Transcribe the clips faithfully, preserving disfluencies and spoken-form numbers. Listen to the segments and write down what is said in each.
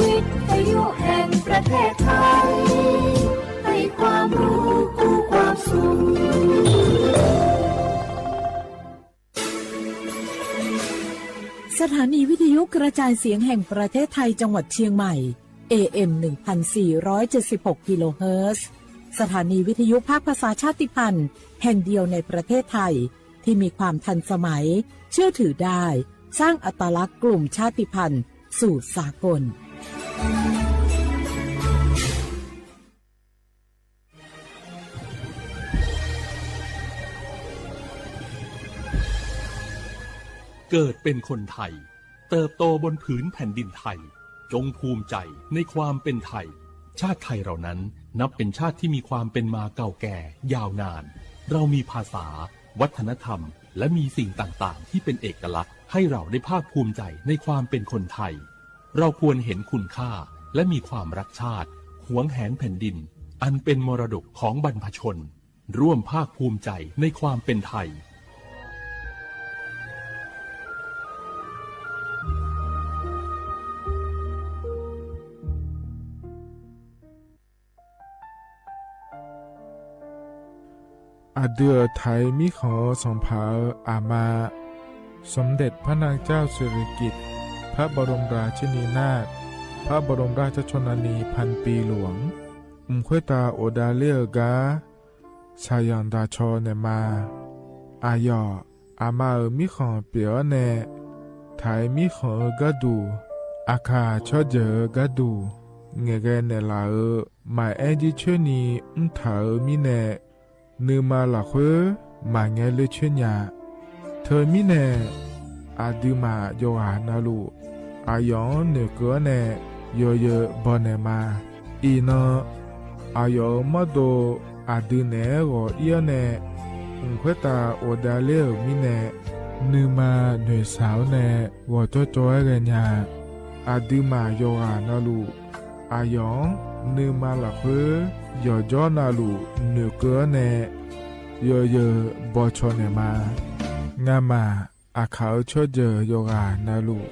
วิทยุแห่งประเทศไทย ให้ความรู้คู่ความสุข สถานีวิทยุกระจายเสียงแห่งประเทศไทยจังหวัดเชียงใหม่ เอเอ็ม หนึ่งพันสี่ร้อยเจ็ดสิบหก กิโลเฮิรตซ์ สถานีวิทยุภาคภาษาชาติพันธุ์แห่งเดียวในประเทศไทย ที่มีความทันสมัย เชื่อถือได้ สร้างอัตลักษณ์กลุ่มชาติพันธุ์สู่สากล เกิดเป็นคนไทย เติบโตบนผืนแผ่นดินไทย จงภูมิใจในความเป็นไทย ชาติไทยเรานั้นนับเป็นชาติที่มีความเป็นมาเก่าแก่ยาวนาน เรามีภาษา วัฒนธรรม และมีสิ่งต่างๆ ที่เป็นเอกลักษณ์ ให้เราได้ภาคภูมิใจในความเป็นคนไทย เราควรเห็นคุณค่า และมีความรักชาติ หวงแหนแผ่นดิน อันเป็นมรดกของบรรพชน ร่วมภาคภูมิใจในความเป็นไทย Aqdui-euq taq-iq mirkhanq-eu sanqpaq-euq aqma, สมเด็จพระนางเจ้าสิริกิติ์ พระบรมราชินีนาถ พระบรมราชชนนีพันปีหลวง mq khoertav ghofdav ler-eu gar shaqzanq daq caw naeqma. Aqyawf aqma-euq mirkhanq pyeuf-awr nae, taq-iq mirkhanq-eu gharduq, aqkaq tsawrjeuq-eu gharduq ngaeqghae naeqlaf-euq maqaer jircoer ni mrtaq-euq mirnae, nuima lafkhoer maqngae ler coer nya. Teumirnae, aqduimaf yawqghaq navluf, aqyawf-anr noeqkeuv-awr nae yawzeu bawnaeq ma. Iqnan, aqyawf-euq mawrdo aqdui naeq-aer ghawq ir-awr nae, mq khoertav ghofdav ler-euq mirnae, nuima noeqshaq-awr nae ghawqjawr cawv-aer ghaenya. Aqduimaf yawqghaq navluf, aqyawf-anr nuima lafkhoer yawqjawr navluf noeqkeuv-awr nae yawzeu bawcaw naeqma. Ngamaf aqkaq-euq tsawrjeuq yawqghaq navluf,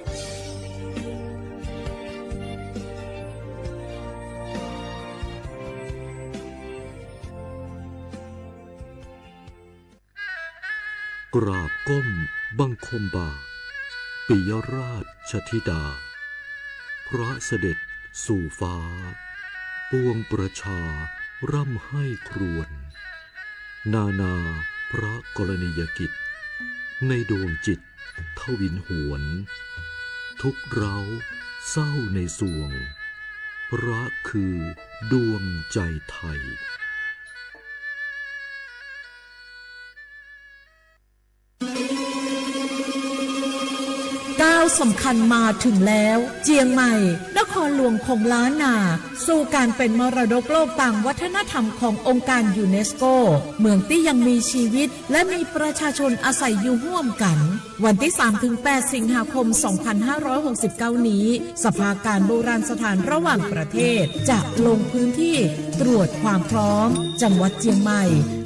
กราบก้มบังคมบาท ปิยราชธิดา พระเสด็จสู่ฟ้า ปวงประชาร่ำไห้ครวญ นานาพระกรณียกิจ ในดวงจิตทวินหวน ทุกข์ร้าวเศร้าในสวง พระคือดวงใจไทย ก้าวสำคัญมาถึงแล้ว เจียงใหม่ นครหลวงของล้านนา สู่การเป็นมรดกโลกทางวัฒนธรรมขององค์การยูเนสโก เมืองที่ยังมีชีวิต และมีประชาชนอาศัยอยู่ร่วมกัน วันที่สามถึงแปด สิงหาคม สองพันห้าร้อยหกสิบเก้า นี้ สภาการโบราณสถานระหว่างประเทศ จะลงพื้นที่ตรวจความพร้อม จังหวัดเจียงใหม่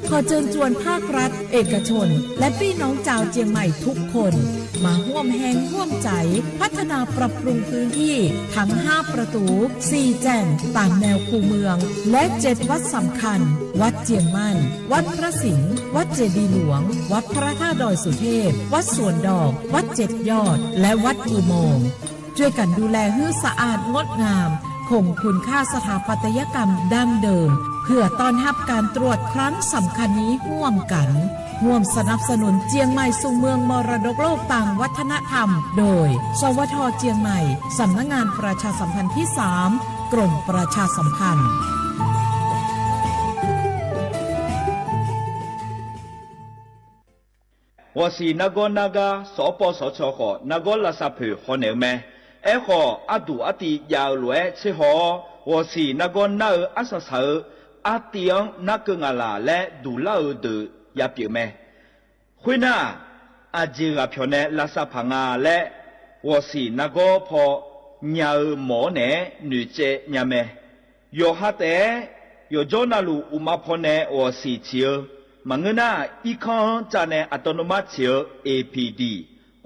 ขอเชิญชวนภาครัฐ เอกชน และพี่น้องชาวเจียงใหม่ทุกคน มาร่วมแฮงร่วมใจ พัฒนาปรับปรุงพื้นที่ทั้งห้าประตู สี่แจ่ง ตามแนวคูเมือง และเจ็ดวัดสำคัญ วัดเจียงมั่น วัดพระสิงห์ วัดเจดีย์หลวง วัดพระธาตุดอยสุเทพ วัดสวนดอก วัดเจ็ดยอด และวัดอุโมงค์ ช่วยกันดูแลให้สะอาดงดงาม คงคุณค่าสถาปัตยกรรมดั้งเดิม เพื่อต้อนรับการตรวจครั้งสำคัญนี้ร่วมกัน ร่วมสนับสนุนเจียงใหม่สู่เมืองมรดกโลกทางวัฒนธรรม โดย สวท เจียงใหม่ สำนักงานประชาสัมพันธ์ที่สาม กรมประชาสัมพันธ์ Ghawqsiq nargawr nargar sawqpawv sawqcawq khawf nargawr lavsav poeq hawnaeq-eu mae. Aerkhawf, arduq artiv jav-eu lof-aer tser haw-awr, ghawqsiq nargawr nar-eu arsaq saq-eu artiv-anr narkeuv ngaq laq laer duq lar-eu deuq yapyeuf mae. Khoernar-aq, aqjeq ghaq pyawq nae lavsav paq nga laer, ghawqsiq nargawr paw nya-eu mawq-awr naeq-aer noeqtsaev nya mae. Yawqha taef-aer yawqjawr navluf uqma paw nae ghawqsiq ciq-eu, maqngeur nar-aq, irkanr-anr cav nae aqtawvnuvmar ciq-eu A P D,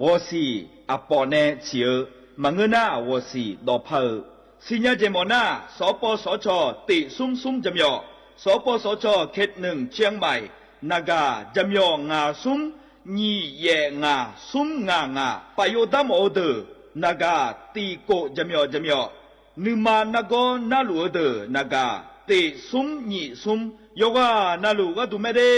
ghawqsiq aqpawf nae ciq-eu, maqngeur nar-aq, ghawqsiq dawqpar-eu, Siqnya jeq mawf nar, สปสช tiq smr smr jaqmyawf, สปสช เขตหนึ่ง เชียงใหม่ naqgaq jaqmyawf ngaq smr nyiq yaef ngaq smr ngaq ngaq, paf yov dar mawf-eu deuq naqgaq tiq kof jaqmyawf jaqmyawf, nuima nargawr narluf-eu deuq naqgaq tiq smr nyiq smr, yawqghaq navluf gharduq mae de.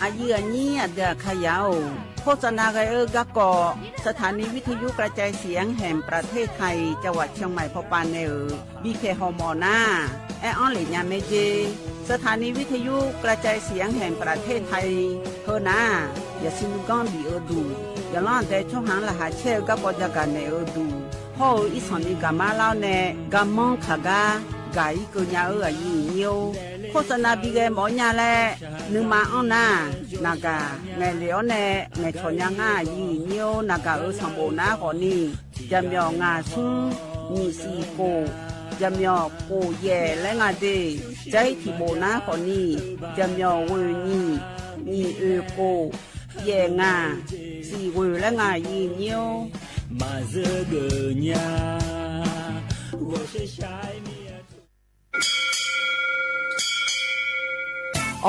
Aqyuif aqnyir aqdui aqkaqyaq-or, โฆษณา ghae-eu garkawv สถานีวิทยุกระจายเสียงแห่งประเทศไทย จังหวัดเชียงใหม่ pawpav nae-euq bipyaeq hawmawf nar, aer-anr lef nya mae jer. สถานีวิทยุกระจายเสียงแห่งประเทศไทย heu nar, yaqsiq nuiganr bif-eu duq, yaqlanr aqdae tsawrhaq-anr laqkhaq caer-eu garkawv jagaq naeq-eu duq hawr-eu irsanq ni gaqmar lar-awr nae garmanr kaq gar gaq-ir keuv nya-eu aqyuif aqnyir-or, โฆษณา bi ghae mawf-awr nya laer nuima anr nar, naqgaq ngaeqlef-awr nae ngaeqcawq nya ngar aqyuif aqnyir-or. Naqgaq-euq sanqbof nar khawfni, jaqmyawf ngaq smr nyiq siq kof, jaqmyawf kof yaef laer nga de. Jair tiq bof nar khawfni, jaqmyawf ghoeq nyiq, nyiq oeq kof, yaef ngaq, siq ghoeq laer nga aqyuif aqnyir-or. Maqzeur geuf nya, ghawqshaq shaq-aer mir-a.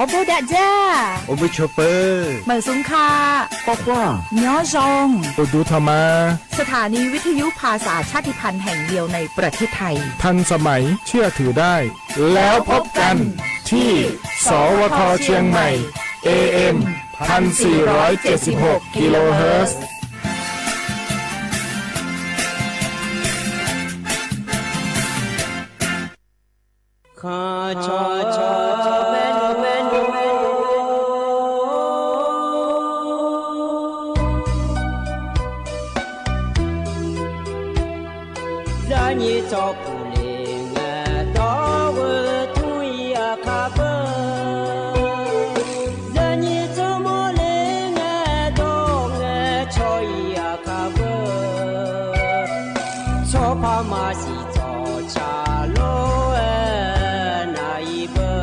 Awrbo dav dzar, awrbo cawpeuq, meuq smq ka, khawf khawf, myanr zaw, uqduq tanq ma. สถานีวิทยุภาษาชาติพันธุ์แห่งเดียวในประเทศไทย ทันสมัย เชื่อถือได้ แล้วพบกันที่ สวท เชียงใหม่ เอเอ็ม พันสี่ร้อยเจ็ดสิบหก กิโลเฮิรตซ์ Zaqnyiq tsawrpuq le ngae dawr-eu tmr-ir aqkar beu. Zaqnyiq tsawrmawr le ngae dawr ngae cawq-ir aqkar beu. Tsawrpaq maqsiq tsawqcaq lof-aer nav-ir beu.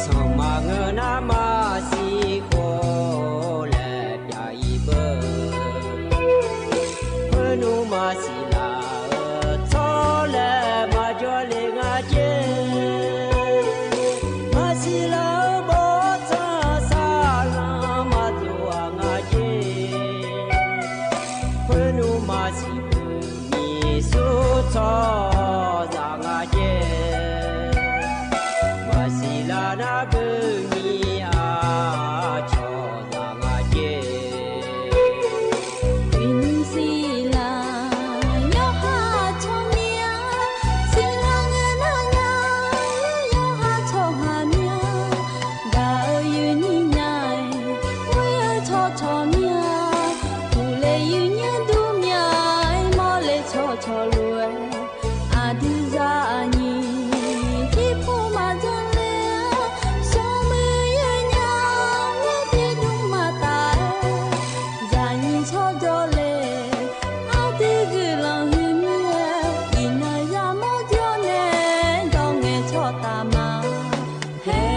Sanqma ngeur nar maqsiq khof laer pyav-ir beu. Khoernmr maqsiq laf-euq tsawrlaeq maqjawr le nga jer. Maqsiq laf-euq bawrtsanq saqlanq maqdov-aq nga jer. Khoernmr maqsiq pyeuf nyiq smr tsawrhaqzaq nga jer. Maqsiq laf nar pyeuf nyiq aqcawq zaq nga jer. Uiqnymr siqlaq yawqha tsawrmyanr, siqlaq ngae nar nya, yawqha tsawrhaq myanr. Gaq-eu yuifnyir nya-aer, ghoer-eu tsawrcawq myanr. Uqle yuifnyir dur myanr-aer, mawrle tsawrcawq lof-aer. Aqdui zaqnyiq tiqpov maqdzanr ler-a, smrmuiq yawnyaf-anr tiqdmr maqtaf-aer. Zaqnyiq tsawrjawr le, aqdui guiqlanq huiqmir-aer, iqnan yamawr jawr nae dawq ngaeqcawq taf ma. Haer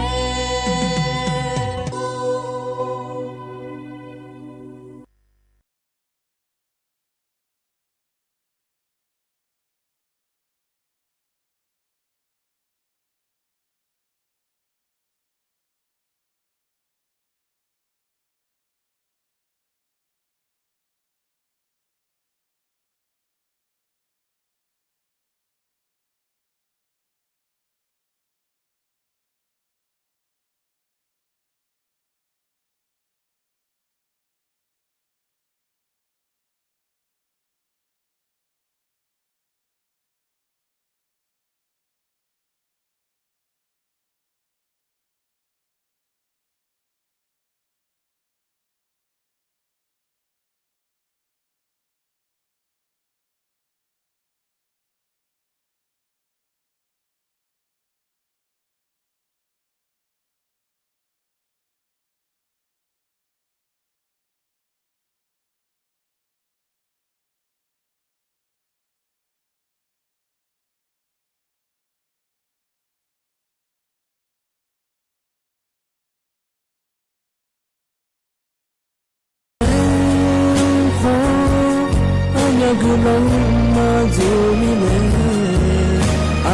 guiqlanq maqjeq mirnae,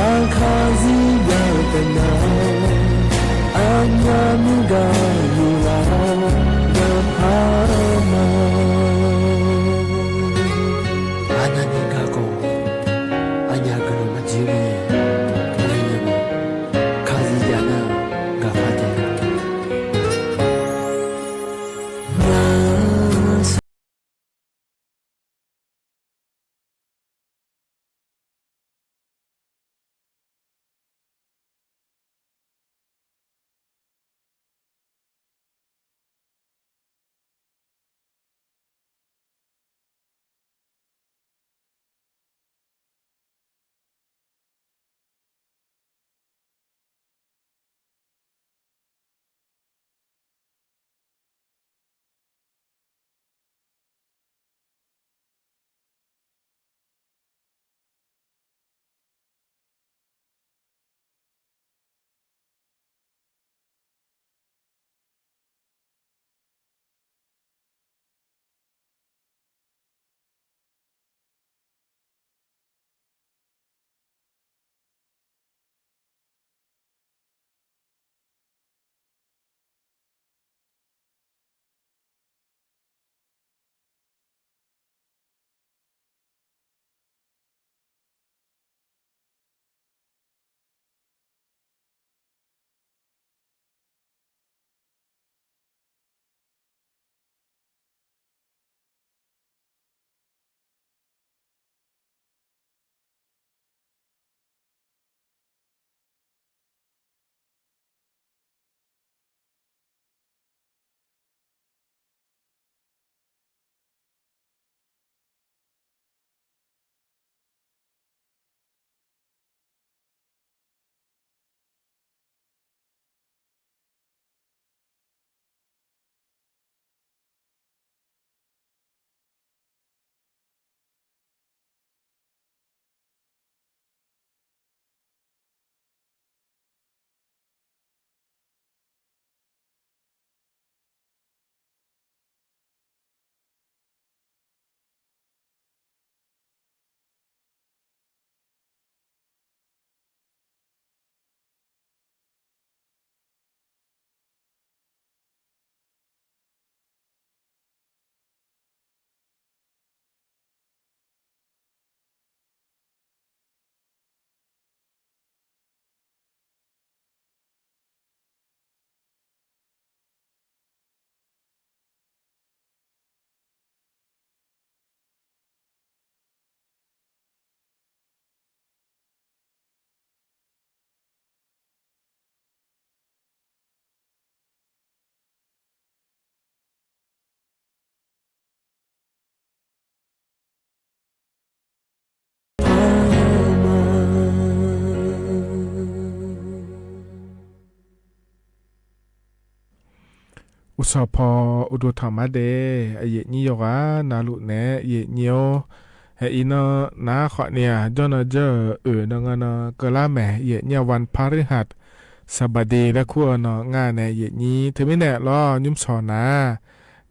aqkaqzir ya-eu taef nar, aqnyaf nuigaq yuflaf-awr garpar ma. Aqnavni garkawv, aqnyaf guiqlanq maqjeq mirnae, aqnyaf kaqzir ya nar, garpar taef nar. Uqsaq paw uqduq tanqmar dae, aqyuif nyir yawqghaq navluf naeq-aer yif nyir-awr, haeq iqnan nar khawfni-aq, jawrnan jawr-euq oeq nan nga nan keuvlar maeq, yif nyir-aq วันพฤหัสบดี laer kur-eu nan nga nae yif nyir. Teumirnae lawr nymr sawq nar,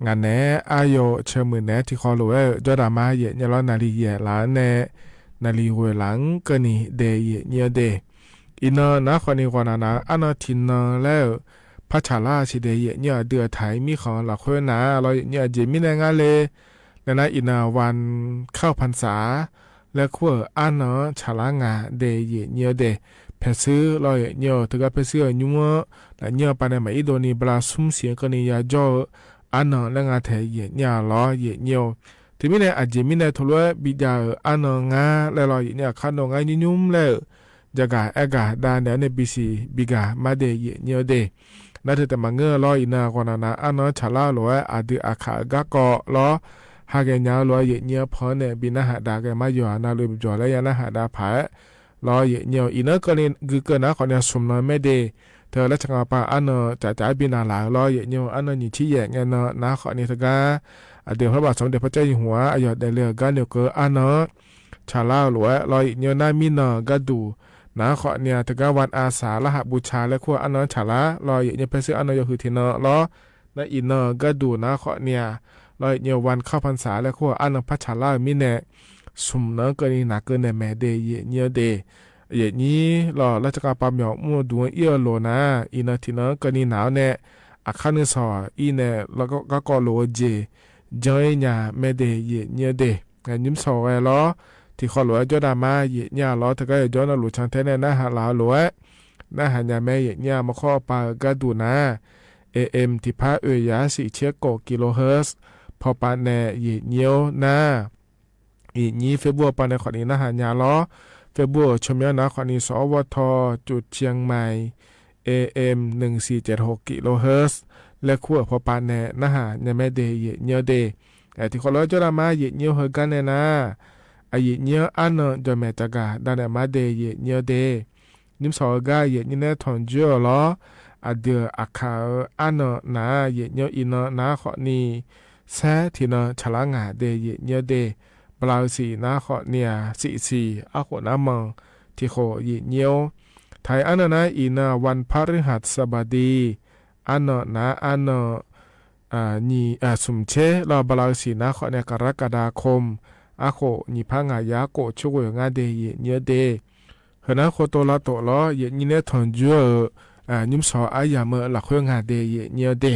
ngaq naeq-aer aryawf ceuq muiq naeq-aer tiqkhawv lof-aer-euq jawrdaq ma yif nyir lawr naqli yaeq laf-anr nae, naqli ghoeq laf-anr keuvni dae yif nyir-awr de. Iqnan nar khawfni ghawqnaq naq-eu arnan tiqnan laer-euq par tsaqlar-eu siqdaeq yif nyir aqdui aqtaq-iq mirkhanq lafkhoer nar lawr yif nyir aqjeq mirnae ngar le. Nae nar iqnan วันเข้าพรรษา laer kur-euq arnan-anr tsaqlar nga dae yif nyir-awr de. Paershuir lawr yif nyir-awr teugar paershuir-euq nymr-anr lafnyir-eu pavnae maq irdov ni bala smr siq-anr keuvni yajawr-eu arnan laer nga taeq yif nyir-a lawr yif nyir-awr. Teumirnae aqjeq mirnae teulof-aer bijav-euq arnan ngar laer lawr yif nyir-aq, kar nawr ngar nymr nymr laer-euq jagaq aergaq dav naeq-aer nae bisiq bigaq mar dae yif nyir-awr de. Nar teu taef maqngeur-eu lawr iqnan ghawqnaq naq-eu arnan-anr tsaqlar-eu lof-aer aqdui aqkaq-euq garkawv lawr, haghae nya-eu lof-aer yif nyir-anr pan-anr nae bi narhaq dav ghae mar yawq-aq navluf bijawq laer ya narhaq dav paq-aer lawr yif nyir-awr. Iqnan keuvni guikeuv nar khawfni-aq smq nan maer de. Teu laer tsaq nga pav arnan cafcaf-aer bi naq laf-eu lawr yif nyir-awr, arnan nyiq tsir yaef ngae nan nar khawfni teugar aqdui-euq parbaq sanqbof dae par caer yawq hmq-anr aqyawf daefle-euq gar noeqkeuv-eu arnan-anr tsaqlar-eu lof-aer lawr yif nyir-awr, nar mirnan gharduq nar khawfni-aq teugar วันอาสาฬหบูชา laer kur-eu arnan-anr tsaqlar lawr yif nyir-awr, paershuir arnan yawhuiq tiqnan lawr. Nar iqnan gharduq nar khawfni-aq lawr yif nyir-awr วันเข้าพรรษา laer kur-eu arnan par tsaqlar-euq mirnae smq nan-anr keuvni naq keuv naeq maeq de yaeq nyir-anr de. Yaeq nyir lawq, lar tsawrkhav pav myawq mr-eu duq-anr ir-eu lof nar, iqnan tiqnan-anr keuvni naq-awr nae, aqkar nuisawq ir nae garkawv lof-eu jeq jan-ir nya mae de yaeq nyir-anr de. Nymr sawq ghae lawr, tiqkhawf lof-aer jawrdav ma yaeq nyir-a lawr, teugar yawqjawr navluf cantae nae narhaq laf-eu lof-aer narhaq nya mae yaeq nyir-a. Mawrkawr pav-eu gharduq nar, A M tiqpar oeq yar shif tser khof kilohertz pawpav nae yaeq nyir-awr nar, yaeq nyir Facebook pav nae khawfni narhaq nya lawr. Facebook-euq tsawrmyanr nar khawfni sawq-awr vawr taw cuf ciang mai A M หนึ่งสี่เจ็ดหก kilohertz laer kur-euq pawpav nae narhaq nya mae de yaeq nyir-awr de. Tiqkhawf lof-aer jawrdav ma yaeq nyir-awr heugar nae nar, aqyaeq nyir-anr arnan jawqmaeq taqgaq dav naeq ma de yaeq nyir-awr de. Nymr sawq-eu gar yaeq nyir nae tanqjoer-euq lawr, aqdui-euq aqkaq-euq arnan nar-aq yaeq nyir-awr iqnan nar khawfni saer tiqnan tsaqlar ngaq de yaeq nyir-awr de. Bala-eu siq nar khawfni-aq siqsiq arkhof nar manq tiqkhof yaeq nyir-awr. Taq-iq arnan nar iqnan-aq วันพฤหัสบดี arnan nar arnan nyiq smq tser lawr, bala-eu siq nar khawfni-aq กรกฎาคม arkhof nyiq par ngaq yar khof coer ghoeq ngar de yaeq nyir-awr de. Heu nar khov tov lavtof lawr, yaeq nyir nae tanqjoer-euq nymr sawq aryamq-eu lafkhoer ngaq de yaeq nyir-awr de.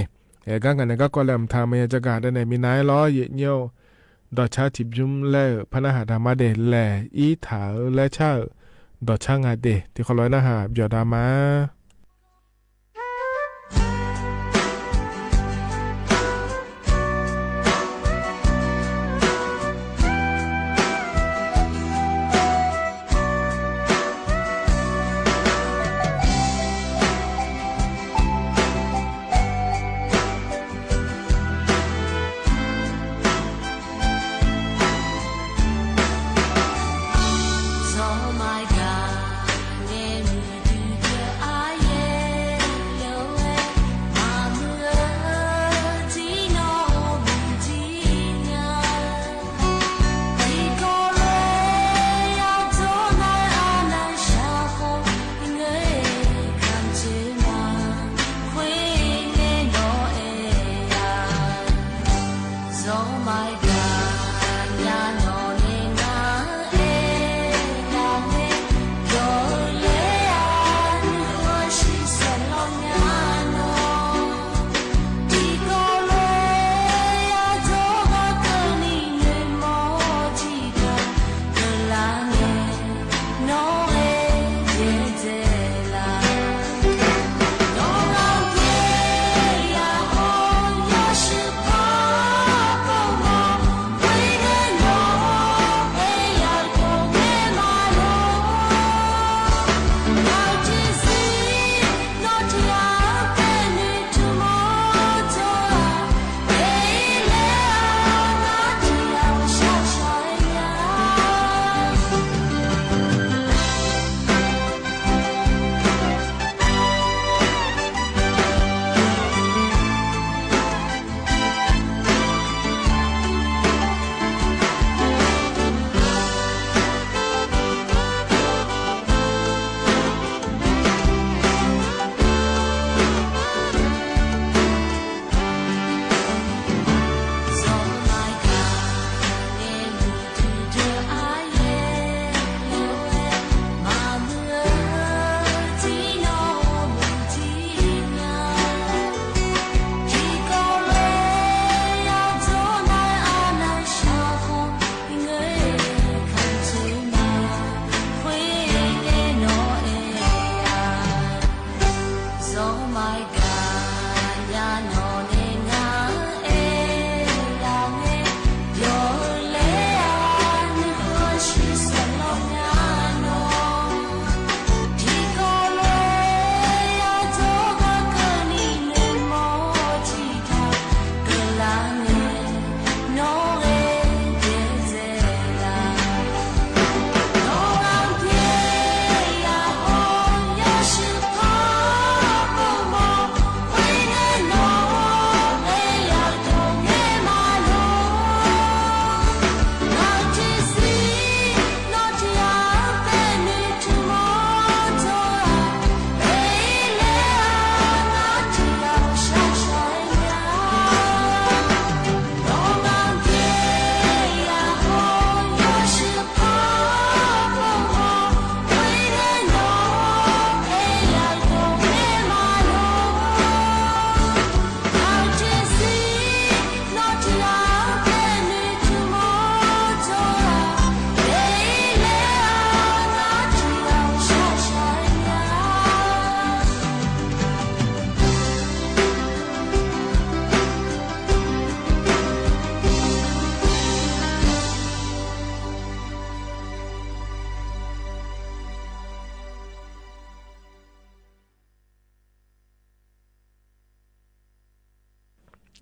Aer gar ngaq nae garkawv laeqhmq taq maqya jagaq dav naeq minav-aer lawr yaeq nyir-awr. Dawqcar tiqbymr laer-euq par narhaq dav ma de laeq ir taq-eu laer car-euq dawqcar nga de. Tiqkhawf lof-aer narhaq byawq dav ma.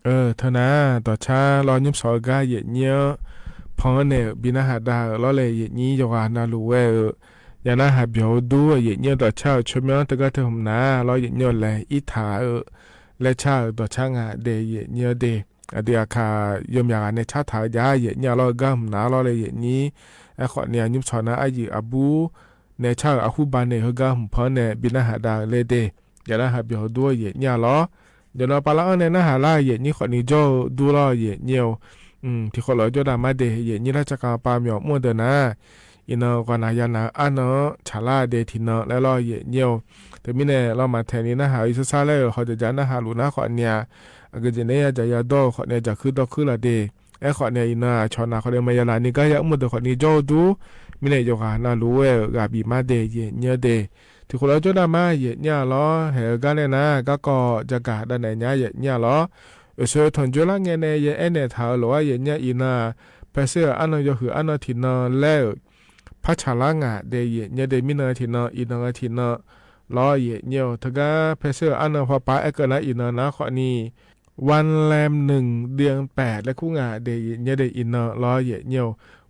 Teunar dawqcar lawr, nymrshawq-eu gar yaefnyir-anr pan-anr nae-euq bi narhaq dav-euq lawr laer yaefnyir yawqghaq navluf ghae-euq, ya narhaq byawq-eu dur yaefnyir-anr dawqcar-euq tsawrmyanr teugar teu hmq nar lawr yaefnyir-eu laeq irtaq-euq laer car-euq dawqcar nga de yaefnyir-eu de. Aqdui aqkaq yawmyaq ghaq nae cartaq-eu jav yaefnyir-a lawr-eu gar hmq nar lawr laer yaefnyir. Aerkhawf ni-aq nymrshawq nar aryuif aqbur nae car-euq arhur banaeq heugar hmq pan-anr nae bi narhaq dav-euq laer de. Ya narhaq byawq-eu dur-eu yaefnyir-a lawr. Jawqnan pavlar-anr nae narhaq lar yaefnyir khawf ni jawr-eu dur lawr yaefnyir-eu. Tiqkhawf lof-aer jawrdav mar de yaefnyir lar caqkaq pav myawq mr-eu deuq nar, iqnan ghawqnaq yanaq-eu arnan-anr tsaqlar de tiqnan laer lawr yaefnyir-eu. Teumirnae lawr maqtaeq ni narhaq-eu irsar sar laer-euq hawdzaq dzaq narhaq luf nar khawf ni-aq, aqgeujeq naeq-aer yadzaq yadawr-eu khawf ni-aq jaqkuir dawrkuir laf de. Aerkhawf ni-aq iqnan-aq cawq naq khawf ni maqya laf ni gar ya mr-eu deuq khawf ni jawr-eu dur. Mirnae yawqghaq navluf ghae-euq ghaq bif mar de yaefnyir-eu de. Tiqkhof lof-aer jawrdav mar yaefnyir-a lawr. Haeq-eu gar nae nar garkawv jagaq dav naeq nya yaefnyir-a lawr. Oeqsoeq tanqjoer lar ngae nae ya aernaeq taq-euq lof-aer yaefnyir-a iqnan-aq, paershuir-euq arnan yawhuiq arnan tiqnan laer-euq par tsaqlar ngaq de yaefnyir-eu de. Mirnan tiqnan iqnan-eu tiqnan lawr yaefnyir-eu. Teugar paershuir-euq arnan pawpav aerkeuv nar iqnan nar khawf ni วันแรมหนึ่ง เดือนแปด laer kur ngaq de yaefnyir-eu de. Iqnan lawr yaefnyir-eu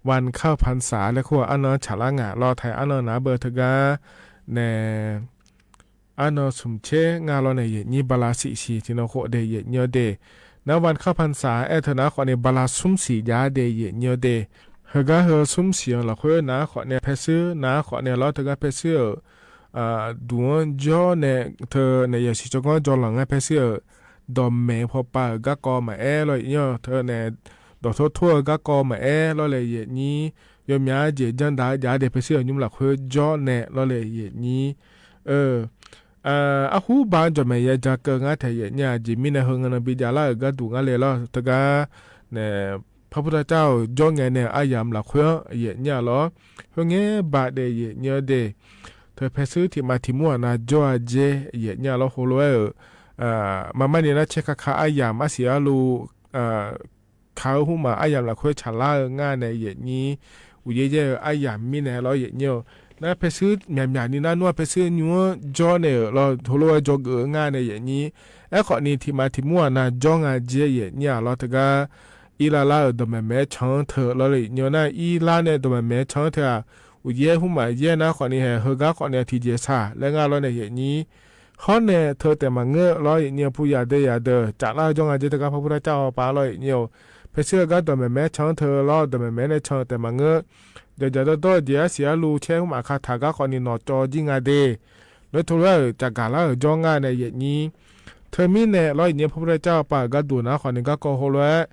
วันเข้าพรรษา laer kur-eu arnan-anr tsaqlar ngaq lawr. Taiq arnan nar beu teugar nae arnan smq tser nga lawr nae yaefnyir bala siqsiq tiqnan khof de yaefnyir-eu de. Nar วันเข้าพรรษา aer teu nar khawf ni bala smr siq jav de yaefnyir-eu de. Heugar heu smr siq-anr lafkhoer nar khawf ni paershuir nar khawf ni lawr teugar paershuir-euq duq-anr jawr nae teu nae yasiq tsawrganr jawrlanq ngar paershuir-euq dawqmaeq pawpav-euq garkawv maqaer lawr yaefnyir-eu teu nae dawqtor tor-eu garkawv maqaer lawr laer yaefnyir. Yawmyaq-aer jeq janrdav-eu jav de paershuir-euq nymr lafkhoer jawr nae lawr laer yaefnyir. Arhur ba-anr jawqmaeq ya ja keuv ngar taeq yaefnyir-a. Aqjeq mirnae heu ngae nan bi jav lar-euq gharduq ngar le lawr teugar nae พระพุทธเจ้า-euq jawr ngae nae aryamq lafkhoer-anr yaefnyir-a lawr. Khoerngae baq daef yaefnyir-eu de. Teu paershuir tiqmav tiqmur-aq nav jawr-a jer yaefnyir-a lawr. Heulof-aer-euq maqmar ni nar caer kaka aryamq arsiq arluv ka-eu hmrmaf aryamq lafkhoer tsaqlar-eu ngar nae yaefnyir. Uqyaer yaer-eu aryamq mirnae lawr yaefnyir-eu. Nar paershuir myaqmyaq ni nar nmr-aq paershuir nymr-anr jawr nae-euq lawr heulof-aer dzawgeuf-eu ngar nae yaefnyir. Aerkhawf ni tiqmav tiqmur-aq nav jawr nga jer yaefnyir-a lawr teugar irlar lar-euq dawqmaeq maeq-aer can-anr teu lawr le yaefnyir-eu nar irlar nae dawqmaeq maeq-aer can-anr teu-aq, uqyaer hmrmaf yaer nar khawf ni haeq heugar khawf ni-aq tiqjeq shaq laer ngar lawr nae yaefnyir. Hawr nae teu taef maqngeur lawr yaefnyir-eu. Puq yaq de yaq deuq caflar-eu jawr nga jer teugar พระพุทธเจ้า-a pav lawr yaefnyir-eu. Paershuir-eu gar dawqmaeq maeq-aer can-anr teu lawr dawqmaeq maeq nae can taef maqngeur. Dzaqdzaq dawrdawr-eu jeq arsiq arluv caer hmrmaf kataq gar khawf ni nawqcawv jir nga de. Lof-aer teulof-aer-euq cafgaq lar-euq jawr ngar nae yaefnyir. Teumirnae lawr yaefnyir-eu พระพุทธเจ้า-a pav-euq gharduq nar khawf ni garkawv heulof-aer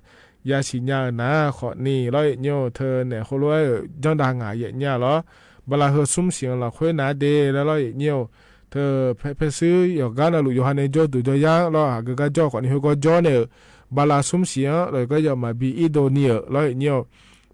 yasiq nya-eu nar khawf ni lawr yaefnyir-eu teu nae heulof-aer-euq janrdav ngaq yaefnyir-a lawr. Bala heu smr siq-anr lafkhoer nar de laer lawr yaefnyir-eu. Teu paershuir yawqgar navluf yawqha nae jawrduq jawryar-anr lawr aqgeu gar jawr khawf ni khoergar jawr nae-euq bala smr siq-anr lawr yawqgar yawf maqbi irdov ni-euq lawr yaefnyir-eu.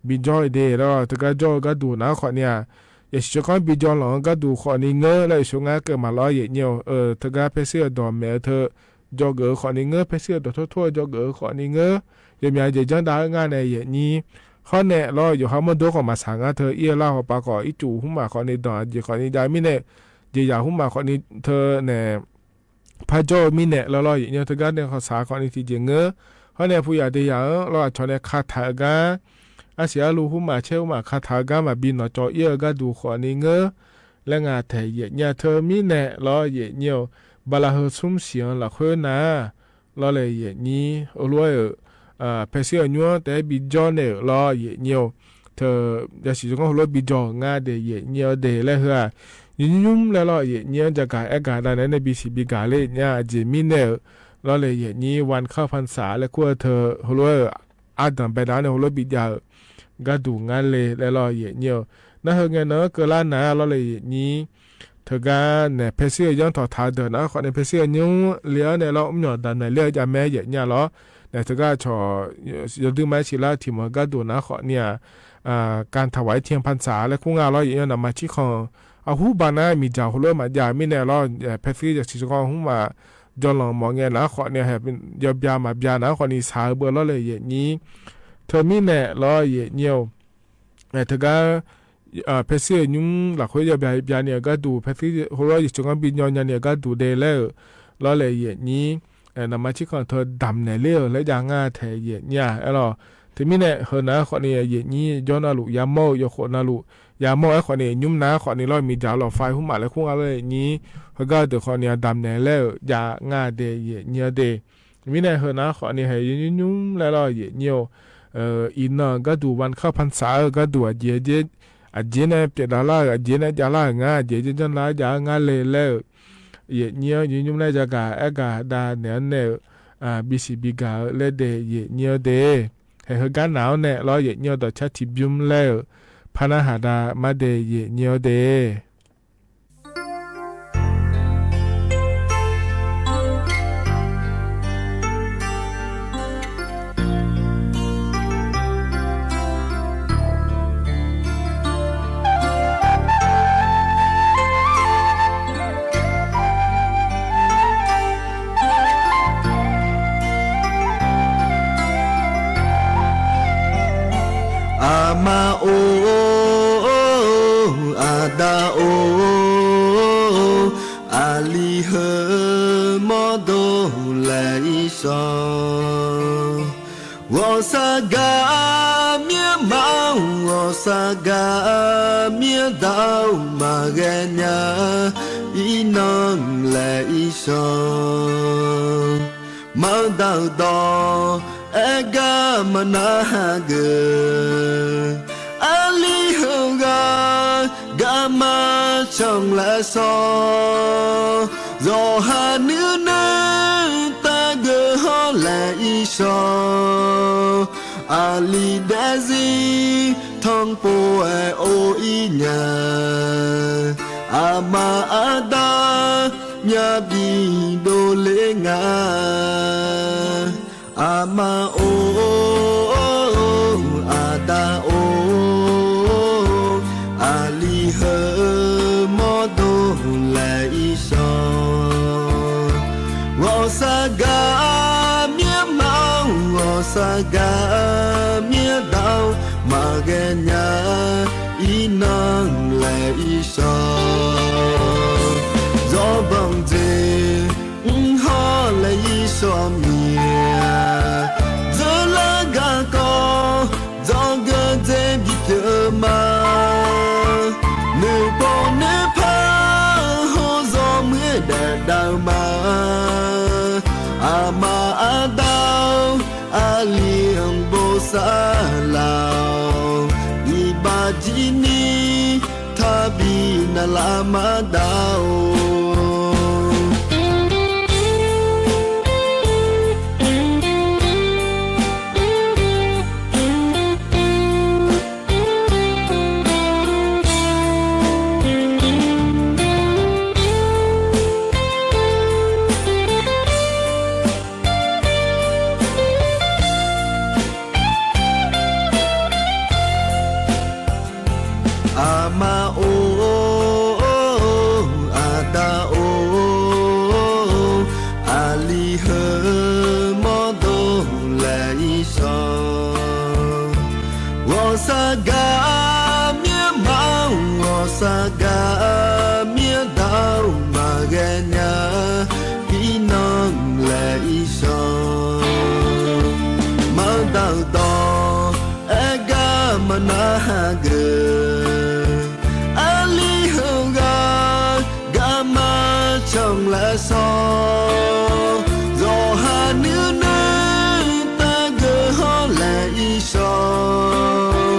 Bijawr-eu de lawr teugar jawr-eu gharduq nar khawf ni-aq, yasiq tsawrganr bijawr lanq-anr gharduq khawf ni ngeur laer yawqshawr ngar keuv maqlawr yaefnyir-eu. Teugar paershuir-eu dawqmaeq-eu teu dzawgeuf-eu khawf ni ngeur, paershuir-eu dawqtor tor-eu dzawgeuf-eu khawf ni ngeur, yawmyaq jeq janrdav-eu ngar nae yaefnyir. Hawr nae lawr yawqha mawrdov khawf maqsaq ngar teu ir-eu lar hawpav khawf ircuf hmrmaf khawf ni danq aqjeq khawf ni jav mirnae, jeqzaq hmrmaf khawf ni teu nae parjawr-eu mirnae lawr lawr yaefnyir-eu teugar nae khawf saq khawf ni tiqjeq ngeur. Hawr nae puq yaq de yaq-anr lawr aqcawq nae kataq-eu gar arsiq arluv hmrmaf caer hmrmaf kataq-eu gar maqbi nawqcawv ir-eu gharduq khawf ni ngeur laer nga taeq yaefnyir-a teu mirnae lawr yaefnyir-eu. Bala heu smr siq-anr lafkhoer nar lawr laer yaefnyir. Heulof-aer-euq paershuir-euq nymr-anr taef-aer bijawr nae-euq lawr yaefnyir-eu. Teu yasiq tsawrganr heulof-aer bijawr-euq ngar de yaefnyir-eu de laer heu-aq, nymr nymr laer lawr yaefnyir-anr jagaq aer gaq dav naeq-aer nae bisiq bigaq ler nya-a. Aqjeq mirnae-euq lawr laer yaefnyir วันเข้าพรรษา laer kur-eu teu heulof-aer-euq ardanq baedav-anr nae heulof bijjav-euq gharduq ngar le laer lawr yaefnyir-eu. Nar heu ngae nan-anr keuvlar nar lawr laer yaefnyir. Teugar nae paershuir-eu yanr tawqtaq-eu deuq nar khawf nae paershuir-eu nymr le-anr nae lawr mrmyawq daq naeq ler-eu javmae yaefnyir-a lawr. Nae teugar cawq yawdui ma-aer siqlar-eu tiq meuq-eu gharduq nar khawf ni-aq, การถวายเทียนพรรษา laer kur nga lawr yaefnyir-eu. Naqma cirkhanq arhur ba nar miqdzaq heulof-aer maqjav mirnae lawr paershuir yasiq tsawrganr hmrmaf jawrlanq mawf ngae nar khawf ni yawbya maqbya nar khawf ni saq-eu beu lawr laer yaefnyir. Teumirnae lawr yaefnyir-eu. Teugar paershuir-euq nymr lafkhoer yawbya bya ni-euq gharduq paershuir heulof-aer yasiq tsawrganr bi nyaw nya ni-euq gharduq de laer-euq lawr laer yaefnyir. naqma cirkanq teu damqnaeq ler-euq laer jav nga taeq yaeq nyir-aq aerlawq. Teumirnae heunav-aer khawfni yaeq nyir jawr navluf yamawr-eu yawkhof navluf yamawr-aer khawfni nymr nav-aer khawfni lawr miqdzaq lawqfa-ir hmr maf laer kur nga lawr yaeq nyir. Heugar-eu deuq khawfni-a damqnaeq laer-euq jav nga de yaeq nyir-awr de. Mirnae heunav-aer khawfni haeq yaeq nymr nymr laer lawr yaeq nyir-eu iqnan gharduq วันเข้าพรรษา-eu gharduq aqjeq aqjeq nae pyeufdavlar-euq aqjeq nae javlar-euq ngar aqjeq janrjanr lar-aer jav-aer ngar le laer-euq yaeq nyir-anr yaeq nymr laer yagaq aergaq dav naeq-anr nae-eu bisiq bigaq-eu laer de yaeq nyir-awr de. Haeq heugar naq-awr nae lawr yaeq nyir-awr dawqcar tiqbymr laer-euq par narhaq dav mar de yaeq nyir-awr de. Aqma or, aqda or, aqli heu mawrdo laeq-ir shawr. Ghawqshaq gaq mir-eu ma-or, ghawqshaq gaq mir-eu daq-or, maqghae nya-a, iqnan laeq-ir shawr. Manqdaq-euq dawq aer gar maqnar hageuf, aqli heughaq garma canq laeq shawr. Zawqha nuinui taqgeuf hawr laeq-ir shawr. Aqli daefzir tanqpov-aer or-ir nya, aqma aqda myavbi dovler nga. Aqma or, aqda or, aqli heu mawrdo laeq-ir shawr. Ghawqshaq gaq mir-eu ma-or, ghawqshaq gaq mir-eu daq-or, maqghae nya-a, iqnan laeq-ir shawr. Zawrbanq dzeq mr hawr laeq-ir shawr mir-a, dzeurlar garkawv dzawgeuf dzae bipyeuf ma. Noeqpov noeqpar hawr zawmuiq-aer daef dav-eu ma. Aqma aqda-or, aqli-anr bosav laf-awq. Iqbax jir ni taqbi navlaf maqdav-or. Aqma or, aqda or, aqli heu mawrdo laeq-ir shawr. Ghawqshaq gaq mir-eu ma-or, ghawqshaq gaq mir-eu daq-or, maqghae nya-a, iqnan laeq-ir shawr. Manqdaq-euq dawq aer gar maqnar hageuf, aqli heughaq garma canq laeq shawr. Zawqha nuinui taqgeuf hawr laeq-ir shawr.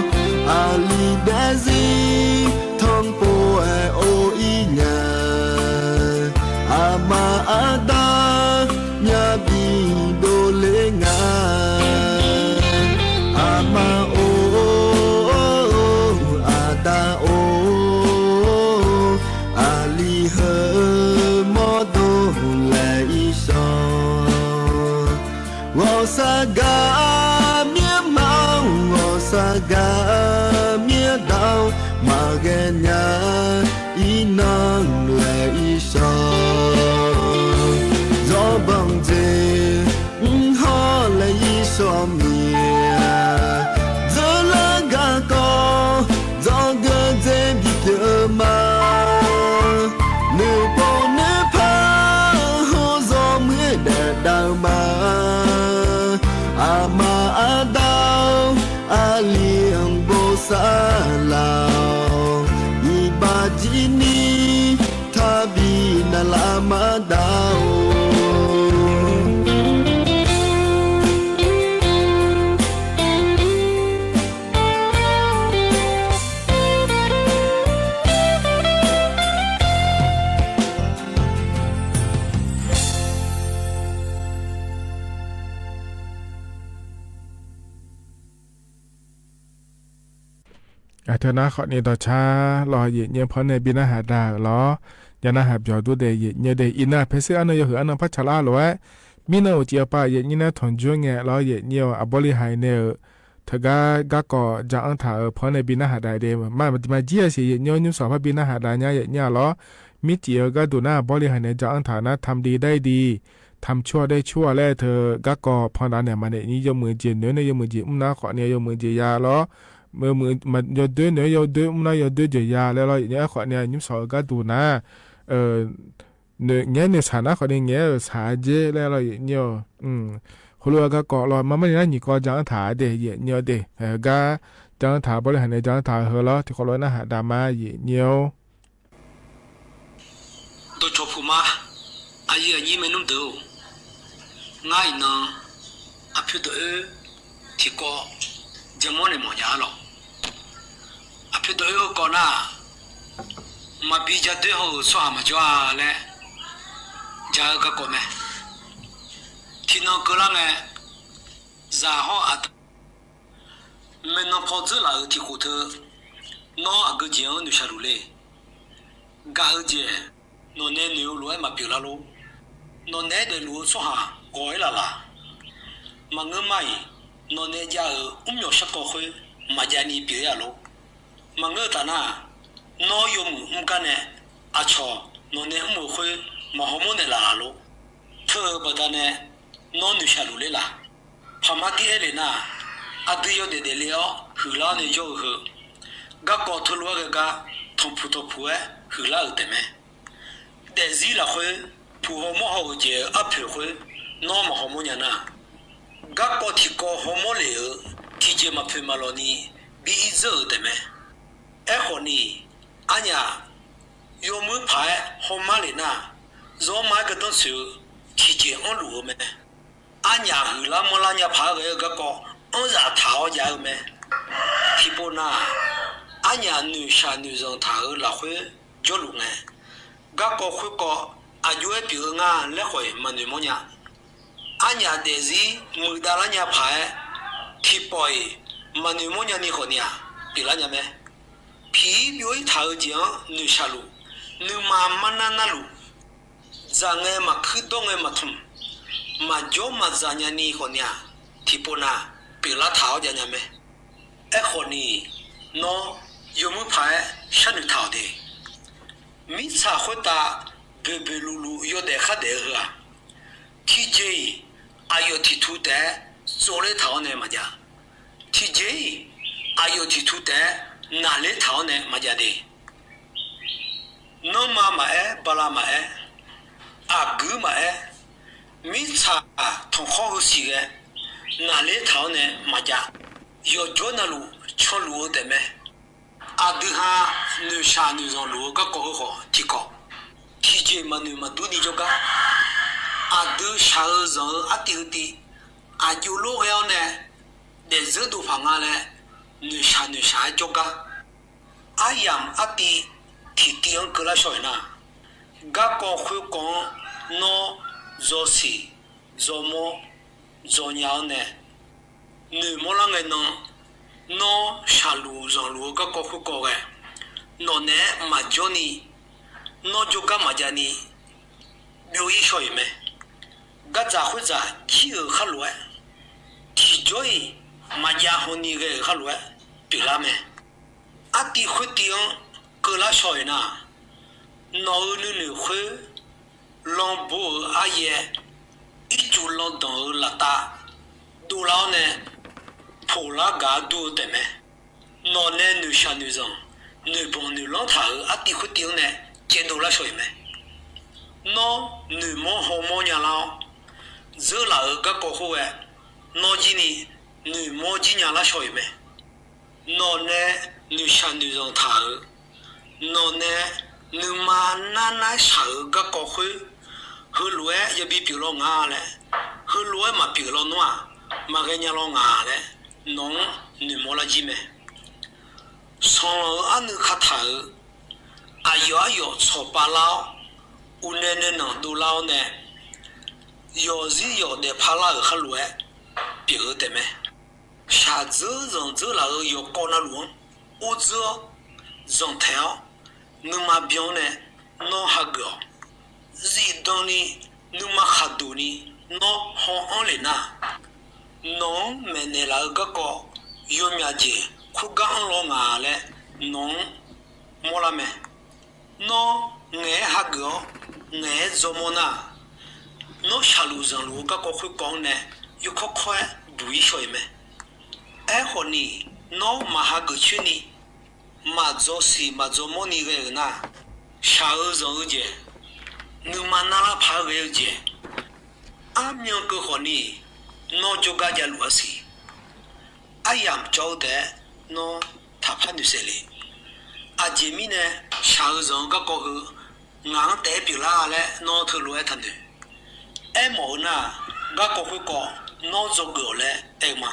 Aqli daefzir tanqpov-aer or-ir nya, aqma aqda myavbi dovler nga. Aqma or, aqda or, aqli heu mawrdo laeq-ir shawr. Ghawqshaq gaq mir-eu ma-or, ghawqshaq gaq mir-eu daq-or, maqghae nya-a, iqnan laeq-ir shawr. Zawrbanq dzeq mr hawr laeq-ir shawr mir-a, dzeurlar garkawv dzawgeuf dzae bipyeuf ma. Noeqpov noeqpar hawr zawmuiq-aer daef dav-eu Aqli-anr bosav laf-awq, iqbax jir ni taqbi navlaf maqdav-or. Aqteu nar khawfni dawqcar lawr, yaeqnyir-anr pannae bi narhaq dav-euq lawr. Jav narhaq byawq dur daef yaeqnyir daef. Iqnan aqpaer ser arnan yawhuiq arnan par tsaqlar lof-aer, mirnan uqcif aqpav yaeqnyir nar tanqjur ngae lawr, yaeqnyir-awq, aqbawr li haiq nae-euq teugar garkawv ja-anr taq-euq pannae bi narhaq dav de. Maqjir-a siq, yaeqnyir-awr nymrsawq par bi narhaq dav nya yaeqnyir-a lawr. Mircif-eu gharduq nar aqbawr li haiq nae ja-anr taq nar tamq diq dair diq, tamq cur-a dair cur-a laer teu garkawv pandav naeq maqnaeq nyir yawmuiq jeq noeq-aer nae yawmuiq jeq mr nar khawfni yawmuiq jeq ya lawr. Yawdoer noeq-aer yawdoer mr nar yawdoer jeq ya laer lawr. Yaeqnyir-awr khawfni nymrsawq-eu gharduq nar ngaeq-aer noeqshaq nar khawfni ngaeq-aer-euq shaq-a jer laer lawr yaeqnyir-awq. Heulof-aer garkawv lawr marmarni nar nyiq kawv ja-anr taq-a de yaeqnyir-awr de. Gar ja-anr taq bawrli haq nae ja-anr taq-eu heu lawr tiqkawv lof-aer narhaq dav ma yaeqnyir-awr. Dawqcawq puq ma, aqyuif aqnyir maernmr deuq-or, ngar iqnan aqpoeq dawq-oer tiqkawv jamawr naeq mawf nya-a lawq. Aqpoeq dawq-oer heukawv nar-aq, maqbi ja doer haw-euq tsawrhaq maqjawr-a laer ja-eu garkawv mae. Tiqnan keuvlar ngae, zaq hawr aqda maeqnan paw dzeur laf-euq tiqkhof teu, nawr aqgeu jeq-anr noeqshaq luf le. Gaq-eu jeq nawqnae noeq-eu lof-aer maqpyeuf lar lor. Nawqnae-aer daefluf-eu tsawrhaq ghawq-aer laf laq. Maqngeur ma-iq, nawqnae jav-euq mrmyawq shar kawv khoer maqjav ni pyeuf-ir-a lor. Maqngeur-eu taf nar, nawr yawmuiq mr gar nae aqcawq nawqnae mr-euq khoer maqhaw mawr naeqlaf laq lor. Teu-euq baqdanae nawr noeqshaq luf ler laq. Paqmar dir aer lef nar, aqdui yawdaef daefle-awr huiqlar-awr nae jawr-eu heu, garkawv teulof-aer ghae gar tanqpuq tanqpuq-aer huiqlar-euq taef mae. Daefzir lafkhoer puq haw mawr haw-euq jeq-euq arpoeq khoer nawr maqhaw mawr nya nar, garkawv tiqkawv haw mawr lef-euq tiqjeq maqpoeq maqlawq ni bi ir dzeur-euq taef mae. Aerkhawf ni, arnyaf yawmuir paq-aer hawmar lef nar, zawrma-aer gardanr tsoeq-eu tiqjeq anrluf-eu mae. Arnyaf huiqlar manrlar nya paq-aer ghae-eu garkawv anr zaf taq-awr jav-eu mae. Tiqpov nar-aq, arnyaf noeqshaq noeqzanq taq-euq lafkhoer jawrluf ngae, garkawv khoerkawv aqjox-aer pyeuf-eu nga laer khawf-iq maqnoeq mawrnya. Arnyaf daefzir muiqdav lar nya paq-aer tiqpawf-iq maqnoeq mawrnya ni khawf ni-aq, pyeuflar nya mae. Piq-ir byov-ir taq-eu jeq-anr noeqshaq luf, nuima marnar narluf, dzaq ngae maqkuir dawr ngae maqtmq, maqjawr maqdzaq nya ni khawf ni-aq, tiqpov nav pyeuflar taq-awr jav nya mae. Aerkhawf ni, nawr yawmuir paq-aer sharnoeq taq-awq de. Mirtsaq khoertav boeqboeq luvluv yawdaef khardaef-eu heu-aq, tiqjeq-iq aqyawf tiqtu taef-aer tsovler taq-awr nae maqjav. Tiqjeq-iq aqyawf tiqtu taef-aer naqler taq-awr nae maqjav de. Nanrma maqaer, bala maqaer, aqguir maqaer, mirtsaq tanqkhawr heusiq ghae naqler taq-awr nae maqjav. Yawqjawr navluf canluf-eu taef mae. Aqdui ha noeqshaq noeqzanq luf-eu garkawv heu khawf tiqkawv, tiqjeq maqnoeq maqdur ni jawrgar, aqdui shaq-eu zanq-eu artiv heu tiv, aqjox lor ghae-awr nae daefzeur dov paq nga laer noeqshaq noeqshaq-aer jawrgar, aryamq artiv tiqtiv-anr keuvlar shaw-iq nar, garkawv khoerkawv-anr nawr dzaw-siq dzaw mawr dzaw nya-anr nae noeqmawr lar ngae nan, nawr shaqluf zanqluf-eu garkawv khoerkawv ghae, nawqnaeq-aer maqjawr ni, nawr jawrgar maqjav ni byov-ir shaw-iq mae. Gardzaq khoerdzaq jir-euq khar lof-aer, tiqjawr-iq maqjav hawni ghae-euq khar lof-aer pyeuflar mae. Artiv khoertiv-anr keuvlar shaw-iq nar, nawq-euq nuinoeq khoer lanbo-euq aryaer, ircuf landanq-euq laftav dovlar-awr nae poqlar gaq-a dur-eu taef mae. Nawqnae noeqshaq noeqzanq, noeqbanq noeqlanr taq-euq artiv khoertiv-anr nae caevdov lar shaw-iq mae. Nawr noeqmawr hawmawr nya lar-awr, dzeurlaf-euq garkawv khoerghae nawr jir ni noeqmawr jir nya lar shaw-iq mae. Nawq nae noeqshaq noeqzanq taq-euq, nawq nae nuima nar nar shaq-euq garkawv khoer, heulof-aer yabi pyeuf law nga laer, heulof-aer maqpyeuf lawnmr-aq, maqghae nya law nga laer, nawq-anr noeqmawr lar jir mae. Sanqlanq-euq arnuiv kataq-euq, aqyawf aryawf tsawq pav lar-awr, uqnae nae nanq dovlar-awr nae, yawqzir yawq daefpar lar-euq khar lof-aer pyeuf-eu taef mae. Shaqdzeur zanqdzeur laf-euq yawqkawv navluf-anr ordzeur-awr, zanqtaeq-awr, nuima byan-awr nae nawr hageuf-awq. Zifdan ni nuima khaqduq ni nawr haw-anr lef nar, nawq-anr maeqnaeq laf-eu garkawv yawmyaq jeq khoergar anr law nga laer nawq-anr mawrlar mae. Nawr ngaeq-aer hageuf-awr, ngaeq-aer dzawrmawr nar-aq, nawr shaqluf zanqluf-eu garkawv khoerkawv-anr nae yawkawr kawr-aer buq-ir shaw-iq mae. Aerkhawf ni, nawr maq hageuf coer ni, maq dzawsiq maq dzawrmawr ni ghae-euq nar, shaq-eu zanq-eu jeq, nuima narlar paq-aer ghae-eu jeq, armyan keuv khawf ni, nawr jawrgar javluf-a siq. Aryamq cawv-eu taef-aer nawr taqpar noeqsaef le. Aqjeq mirnae shaq-eu zanq-eu garkawv heu ngaq-anr taef-aer pyeuflar laer nawr teulof-aer taqnoeq. Aermawf-eu nar-aq, garkawv khoerkawv nawr dzawgeuf-awq laer aer-eu ma.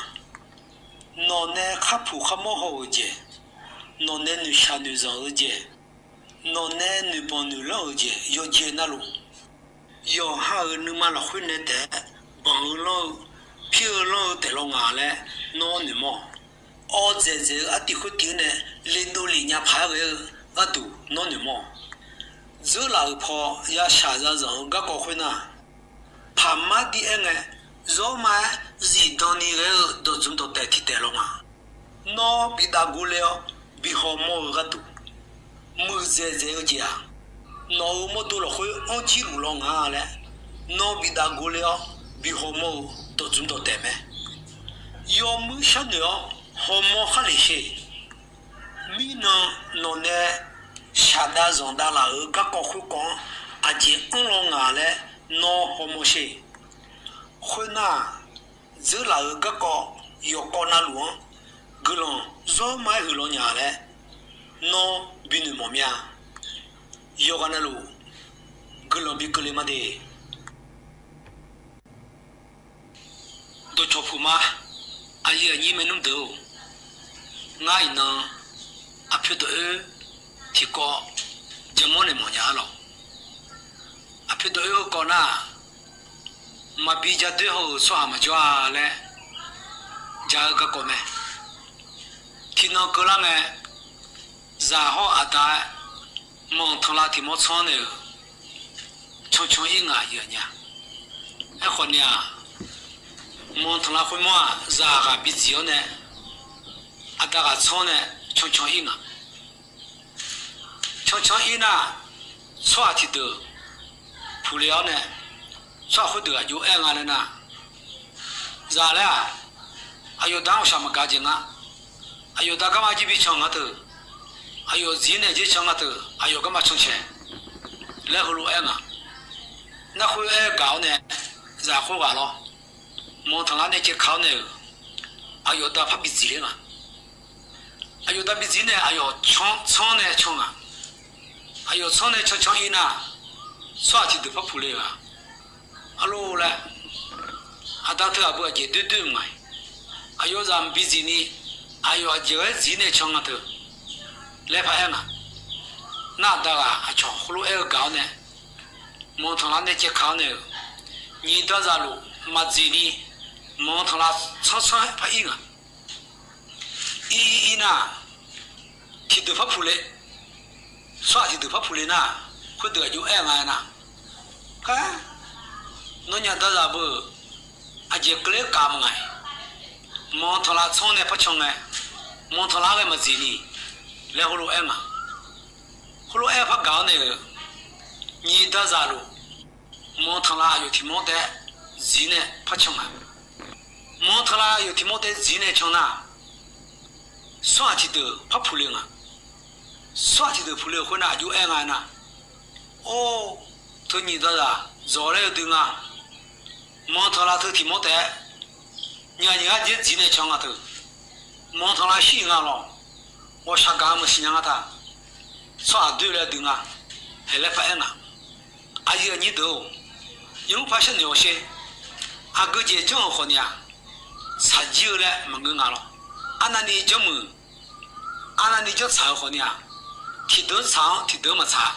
Nawq nae khar puq khar mawr haw-euq jeq, nawq nae noeqshaq noeqzanq-eu jeq, nawq nae noeqbanq noeqlanr-euq jeq yawqjeq navluf, yawqha-euq nuima lafkhoer nae taef-aer banq-eu lanr-eu, pir-eu lanr-eu taef law nga laer nawr noeqmawr-awq. Awv dzaeqdzaeq-eu artiv khoertiv-anr nae lenov lef nya paq-aer ghae-eu gharduq nawr noeqmawr-awq. Dzeurlaf-euq paw yashaq yazanq-eu garkawv khoer nar, paqmar dir aer ngae, zawrma-aer zifdan ni ghae-eu dawqdzmq dawqtaeq tiq taef law nga. Nawr bi dav gor ler-awr bi hawmawr-eu gharduq, muiqdzaeq dzaeq-eu jeq-aq, nawq-euq mawrdo lafkhoer anr jir luf law nga laer, nawr bi dav gor ler-awr bi hawmawr-eu dawqdzmq dawqtaeq mae. Yawmuir sharnoeq-awr hawmawr khar lef sher. Mirnan nawq nae shaqdav zanqdav laf-euq garkawv khoerkawv-anr aqjeq anr law nga laer nawr hawmawr sher. Khoernar-aq, dzeurlaf-euq garkawv yawqkawv navluf-anr guiqlanq zawrma-aer huiqlaw nya laer nawr binoeq mawf mir-a. Yawqghaq navluf guiqlanq bi keuvle ma de. Dawqcawq puq ma, aqyuif aqnyir maernmr deuq-or, ngar iqnan aqpoeq dawq oer tiqkawv jaqmawr naeq mawf nya-ar lawq. Aqpoeq dawq oer-eu kawv nar-aq, maqbi ja doer haw-euq tsawrhaq maqjawr-a laer ja-eu garkawv mae. Tiqnan keuvlar ngae, zaq hawr-eu aqda-aer manq tanqlav tiq mawr tsanr naeq-euq cancan ir ngaq yeuq nya. Aerkhawf ni-aq, manq tanqlav khoermawr-aq, zaq ghaq bidziq-awr nae aqda ghaq tsanr nae cancan ir ngaq. Cancan ir nar, tsawrhaq tiqdeuq puqle-awr nae, tsawrhaq khoerdeuq aqjox aer nga laer nar, zaq laer-aq, aqyawf da-anr ghawqshaq maqgaq jeq nga. Aqyawf da garma jir bi can nga teu, aqyawf zir nae jir can nga teu, aqyawf garma cancae laer heulof-aer ngaq. Nar khoer aer-eu gaq-awr nae, zaq khoerghaq lawr, manq tanqlar nae caevka-awr nae-euq, aqyawf da par bidziq ler nga. Aqyawf da bidziq nae aqyawf tsanr nae can ngaq. Aqyawf tsanr nae cancan ir nar, tsawrhaq tiqdeuq par puqle-euq-aq, arlor laer, aqda teu aqbeu aqjeq doer doer-eu maqaer, aqyawf zaq mq bidziq ni, aqyawf aqjeq ghaer zir nae can nga teu laer paraer ngaq. Nar aqda ghaq aqcawq heulof-aer-eu gaq-awr nae, manq tanqlar nae caevka-awr nae-euq, nyiq dazaq luf maqdziq ni, manq tanqlar tsanr tsanr-aer par ir ngaq. Ir ir nar, tiqdeuq par puqle, tsawrhaq tiqdeuq par puqle nar, khoerdeuq aqjox aer nga aer nar, Kar, nawnyaf dazaq beu, aqjeq keuvler kaf maqngae, manq tanqlar tsanr nae par can ngae, manq tanqlar ghae maqdziq ni laer heulof-aer ngaq. Heulof-aer par gaq-awr nae-euq, nyiq dazaq luf, manq tanqlar aqyawf tiq mawr taef-aer zir nae par can ngaq. Manq tanqlar aqyawf tiq mawr taef-aer zir nae can nar, tsawrhaq tiqdeuq par puqle ngaq. Tsawrhaq tiqdeuq puqle-euq khoer nar aqjox aer nga aer nar, Or, teu nyiq dazaq dzawq laer-eu dui nga. Manq tanqlar teu tiq mawr taef-aer nya nyiq ghaq dzer zir nae can nga teu. Manq tanqlav shir nga lawq. Ghawqshaq gaq-eu maqsiq nya nga taq. Tsawrhaq doer laer dui nga. Haeq laer paraer nga. Aqyuif aqnyir deuq-or, yawmr par sharnoeq hawsher. Aqgeujeq janr-euq khawfni-aq, tsaqjir-eu laer maqngeur nga lawq. Arnavni janrmuiq, arnavni janrtsaq-eu khawfni-aq, tiqdeuq-anr tsaq-anr tiqdeuq-anr maqtsaq.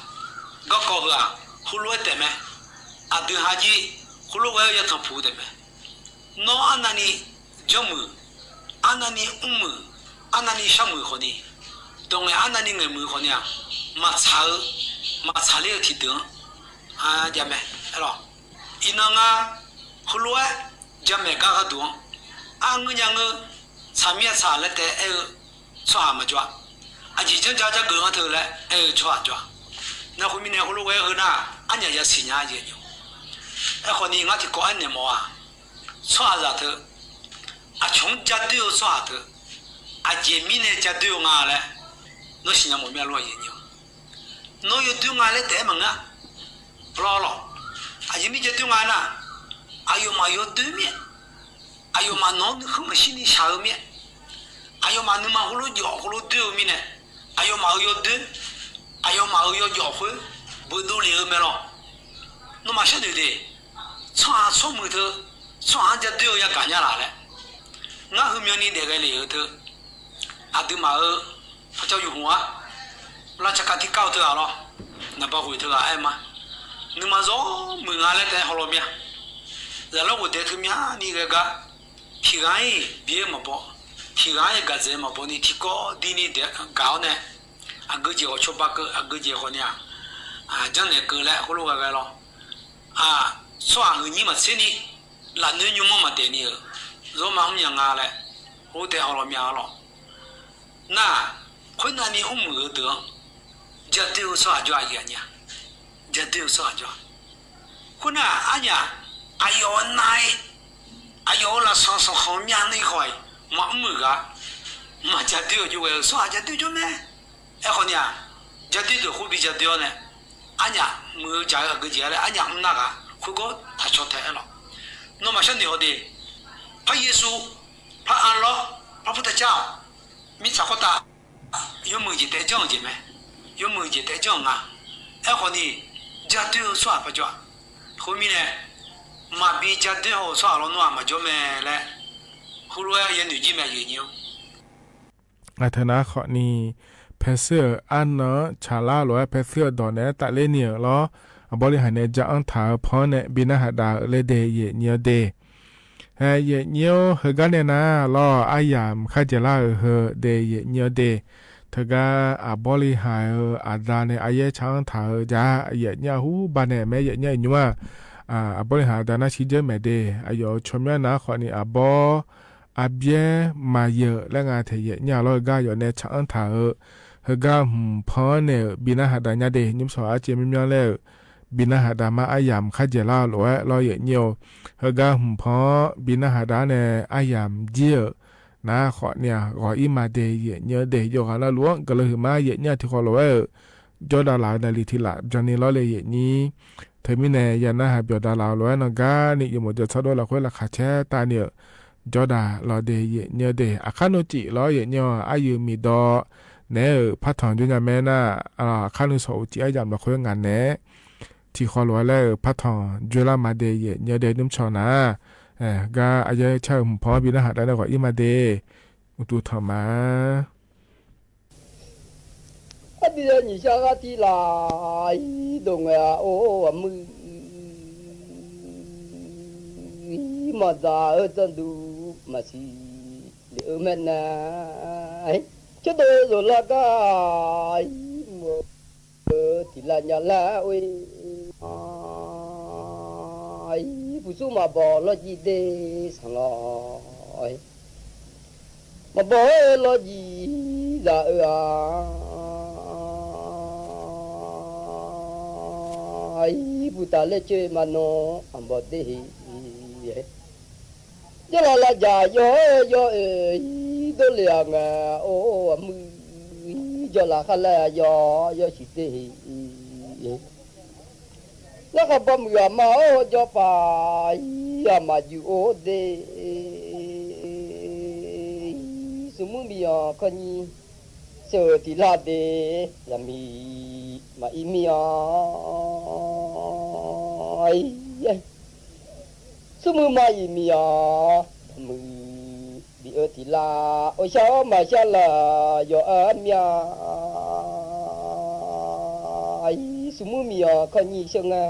Garkawv heu-aq, heulof-aer taef mae. Aqdui ha jir heulof ghae-eu yatanq puq-eu taef mae. Nawr arnavni janrmuiq, arnavni mrmuiq, arnavni sharmuiq khawfni, dawq ngaeq arnavni ngaeqmuiq khawfni-aq, maqtsaq-eu, maqtsaq ler-eu tiqdeuq-anr jav mae. Aerlawq, iqnan ngar heulof-aer jamaeq gar gharduq-anr, arngeur nya ngeur, tsaqmir-a tsaq laer taef aer-eu tsawrhaq maqjawr-a. Aqjeq janrja jar geuf-anr teu laer aer-eu tsawrhaq jawr-a. Nar khoermirnae heulof ghae-eu heu nar, arnyaf yasiq nya-a jeq. Aerkhawfni ngar tiqkawv aernaeq mawf-aq, tsawrhaqzaq teu, aqcawq-anr ja doer-eu tsawrhaq teu, aqjeq mirnae ja doer-eu nga laer nawr siqnya mawf mir-a lor-aq. Nawr yawdoer nga laer taef-aer maqngeur-a. Lawrlawq, aqjeq mirnae ja doer nga nar, aqyawfmaf yawdoer mir-aer, aqyawfmaf nawq-anr nuikhanr maqshir ni shaq-eu mir-aer, aqyawfmaf nuima heulof jawf heulof doer-eu mirnae, aqyawfmaf-euq yawdoer, aqyawfmaf-euq yawjawf khoer beudov lef-eu mae lawq. Nawmaf sharnoeq de, tsawrhaq tsawrmuiq teu, tsawrhaq-anr ja doer-eu yagaq nya laf laer. Ngar heumyanni daef ghae lef-eu teu, aqduimaf-euq paqcawq yufhmq-ar, lavcaqkaq tirkar-eu teughaq lawr, naqba ghoeq teughaq aer ma. Nuima zawr muiq nga laer taef-aer hawlaw mir-a. Zaqlanr ghofdaef teumyanni ghae gar, tiqghaq-iq bi-aer maqbaw, tiqghaq-iq gaqdzaeq maqbaw ni tiqkawv dini daef gaq-awr nae, aqgeujeq ghawqcawba keuv aqgeujeq khawfni-aq, janrnaeq keuv laer heulof ghae ghae lawr. Tsawrhaq huiqnyir maqtser ni, lafnoer nymr-anr maqdaef ni-euq, zawr ma mrnya nga laer, heulof taef hawlaw mir-a lawq. Nar, khoernav ni mrmuiq-eu deuq-anr ja doer-eu tsawrhaq jawr-a. Aqyuif aqnyir-a, ja doer-eu tsawrhaq jawr-a. Khoernar-aq, arnyaf, aqyawf-euq nav-ir, aqyawf-euq lafsanq sanqkhanq myavni khawf-iq maqmr-euq gar, maqja doer-eu jawr ghae-eu tsawrhaq ja doer jawr mae. Aerkhawfni-aq, ja doer deuq khoer bi ja doer-awr nae, arnyaf muiq-eu jaq-eu aqgeujeq-a laer arnyaf mr nar ghaq khoergawr taqcaw tae-aer lawq. Nawmaf sharnoeq haw de, par Yeqsur, par arlawr, par purtav car-awq, mirtsaq khoertav yawmuiq jeq taef janr-euq jeq mae. Yawmuiq jeq taef janr-euq nga. Aerkhawfni, ja doer-eu tsawrhaq par jawr-a. Khoermirnae, maqbi ja doer haw-eu tsawrhaq lawnmr-aq maqjawr mae laer, heulof-aer yanoeq jir mae, aqyuif aqnyir-or. Aqteu nar khawfni, paershuir-euq arnan-anr tsaqlar lof-aer paershuir-euq dawq naeq-aer tafler ni-euq lawr. Aqbawr li haq nae ja-anr taq-eu pan-anr nae bi narhaq dav-euq laer de, aqyuif aqnyir-or de. Aqyuif aqnyir-or, heugar nae nar lawr, aryamq kharjaeq lar-euq heu de, aqyuif aqnyir-or de. Teugar aqbawr li haq-euq aqda nae aryaer tsaq-anr taq-eu ja, aqyuif aqnyir-a, hurba nae maer aqyuif aqnyir-a nymr-aq, aqbawr li haq aqda nar shirdzeur maeq de. Aqyawf-euq tsawrmyanr nar khawfni aqbawr arbyaer maqyeuq laer nga taeq, aqyuif aqnyir-a lawr, heugar aqyawf nae tsaq-anr taq-euq, heugar hmq pan-anr naeq-euq bi narhaq dav nya de. Nymr sawq arcaev myanr myanr laer-euq bi narhaq dav ma, aryamq kharjaeq lar-eu lof-aer lawr, aqyuif aqnyir-or. Heugar hmq pan-anr bi narhaq dav-anr nae aryamq jir-euq nar khawfni-aq ghawq-ir ma de, aqyuif aqnyir-or de. Yawqghaq navluf-anr guiqlanq huiqma, aqyuif aqnyir-a, tiqkhawf lof-aer-euq jawrdav laf-eu nae li tiq laf byanni lawr le, aqyuif aqnyir. Teumirnae ya narhaq byawqdav laf-eu lof-aer nawqgar ni yawmuiq jawrtsanr dov lafkhoer laqkhaq caer tavni-euq jawrdav lawq de, aqyuif aqnyir-or de. Aqkar nuicif lawr, aqyuif aqnyir-or, aryu miqdawr naeq-aer-euq partaq jawr nya mae nar, aqkar nuisawq uqcif aryamq lafkhoer ngaq naeq-aer tiqkhawf lof-aer laer-euq partaq jawrlar ma de, aqyuif aqnyir-or de. Nymr cawq nar, gar aryaer car-euq hmq pan-anr bi narhaq dav nae ghawq-ir ma de. Uqduq tanq ma. Aqdui-a, nyiq shar ghar tir laf-ir dov ngae-a, or, aqmuir, maqdzaq-eu zanrduq maqsiq lef-eu mae nar, tserdov zoflar gar-ir mq-eu tiq lav nya lar-or-e, ir puq smr maqbaw lawrjiv de sanq lawq. Maqbaw-eu lawrjiv zaq-eu-aq, ir puq taf laer coer ma nawr aqbaw de heq. Jawrlaf lavjaq yawr-aer yawr-oe, ir dov le-aq ngae, or, aqmuir, jawrlaf khar laer yawr yawr siq de heq. Narkhaq bawmuiq aqma-or, jawrpaq, ir aqma juq-or de, ir Smrmuir miqyanq kawrnyir sheuq-eu tiqlar de, zaqmiq maqir mir-a. Smrmuir ma iq miqyanq dawqmuiq bif-eu tiqlar, oqshaq-awr maqshar laf yawq-aer mya. Smrmuir miqyanq kawrnyir sheuq ngae,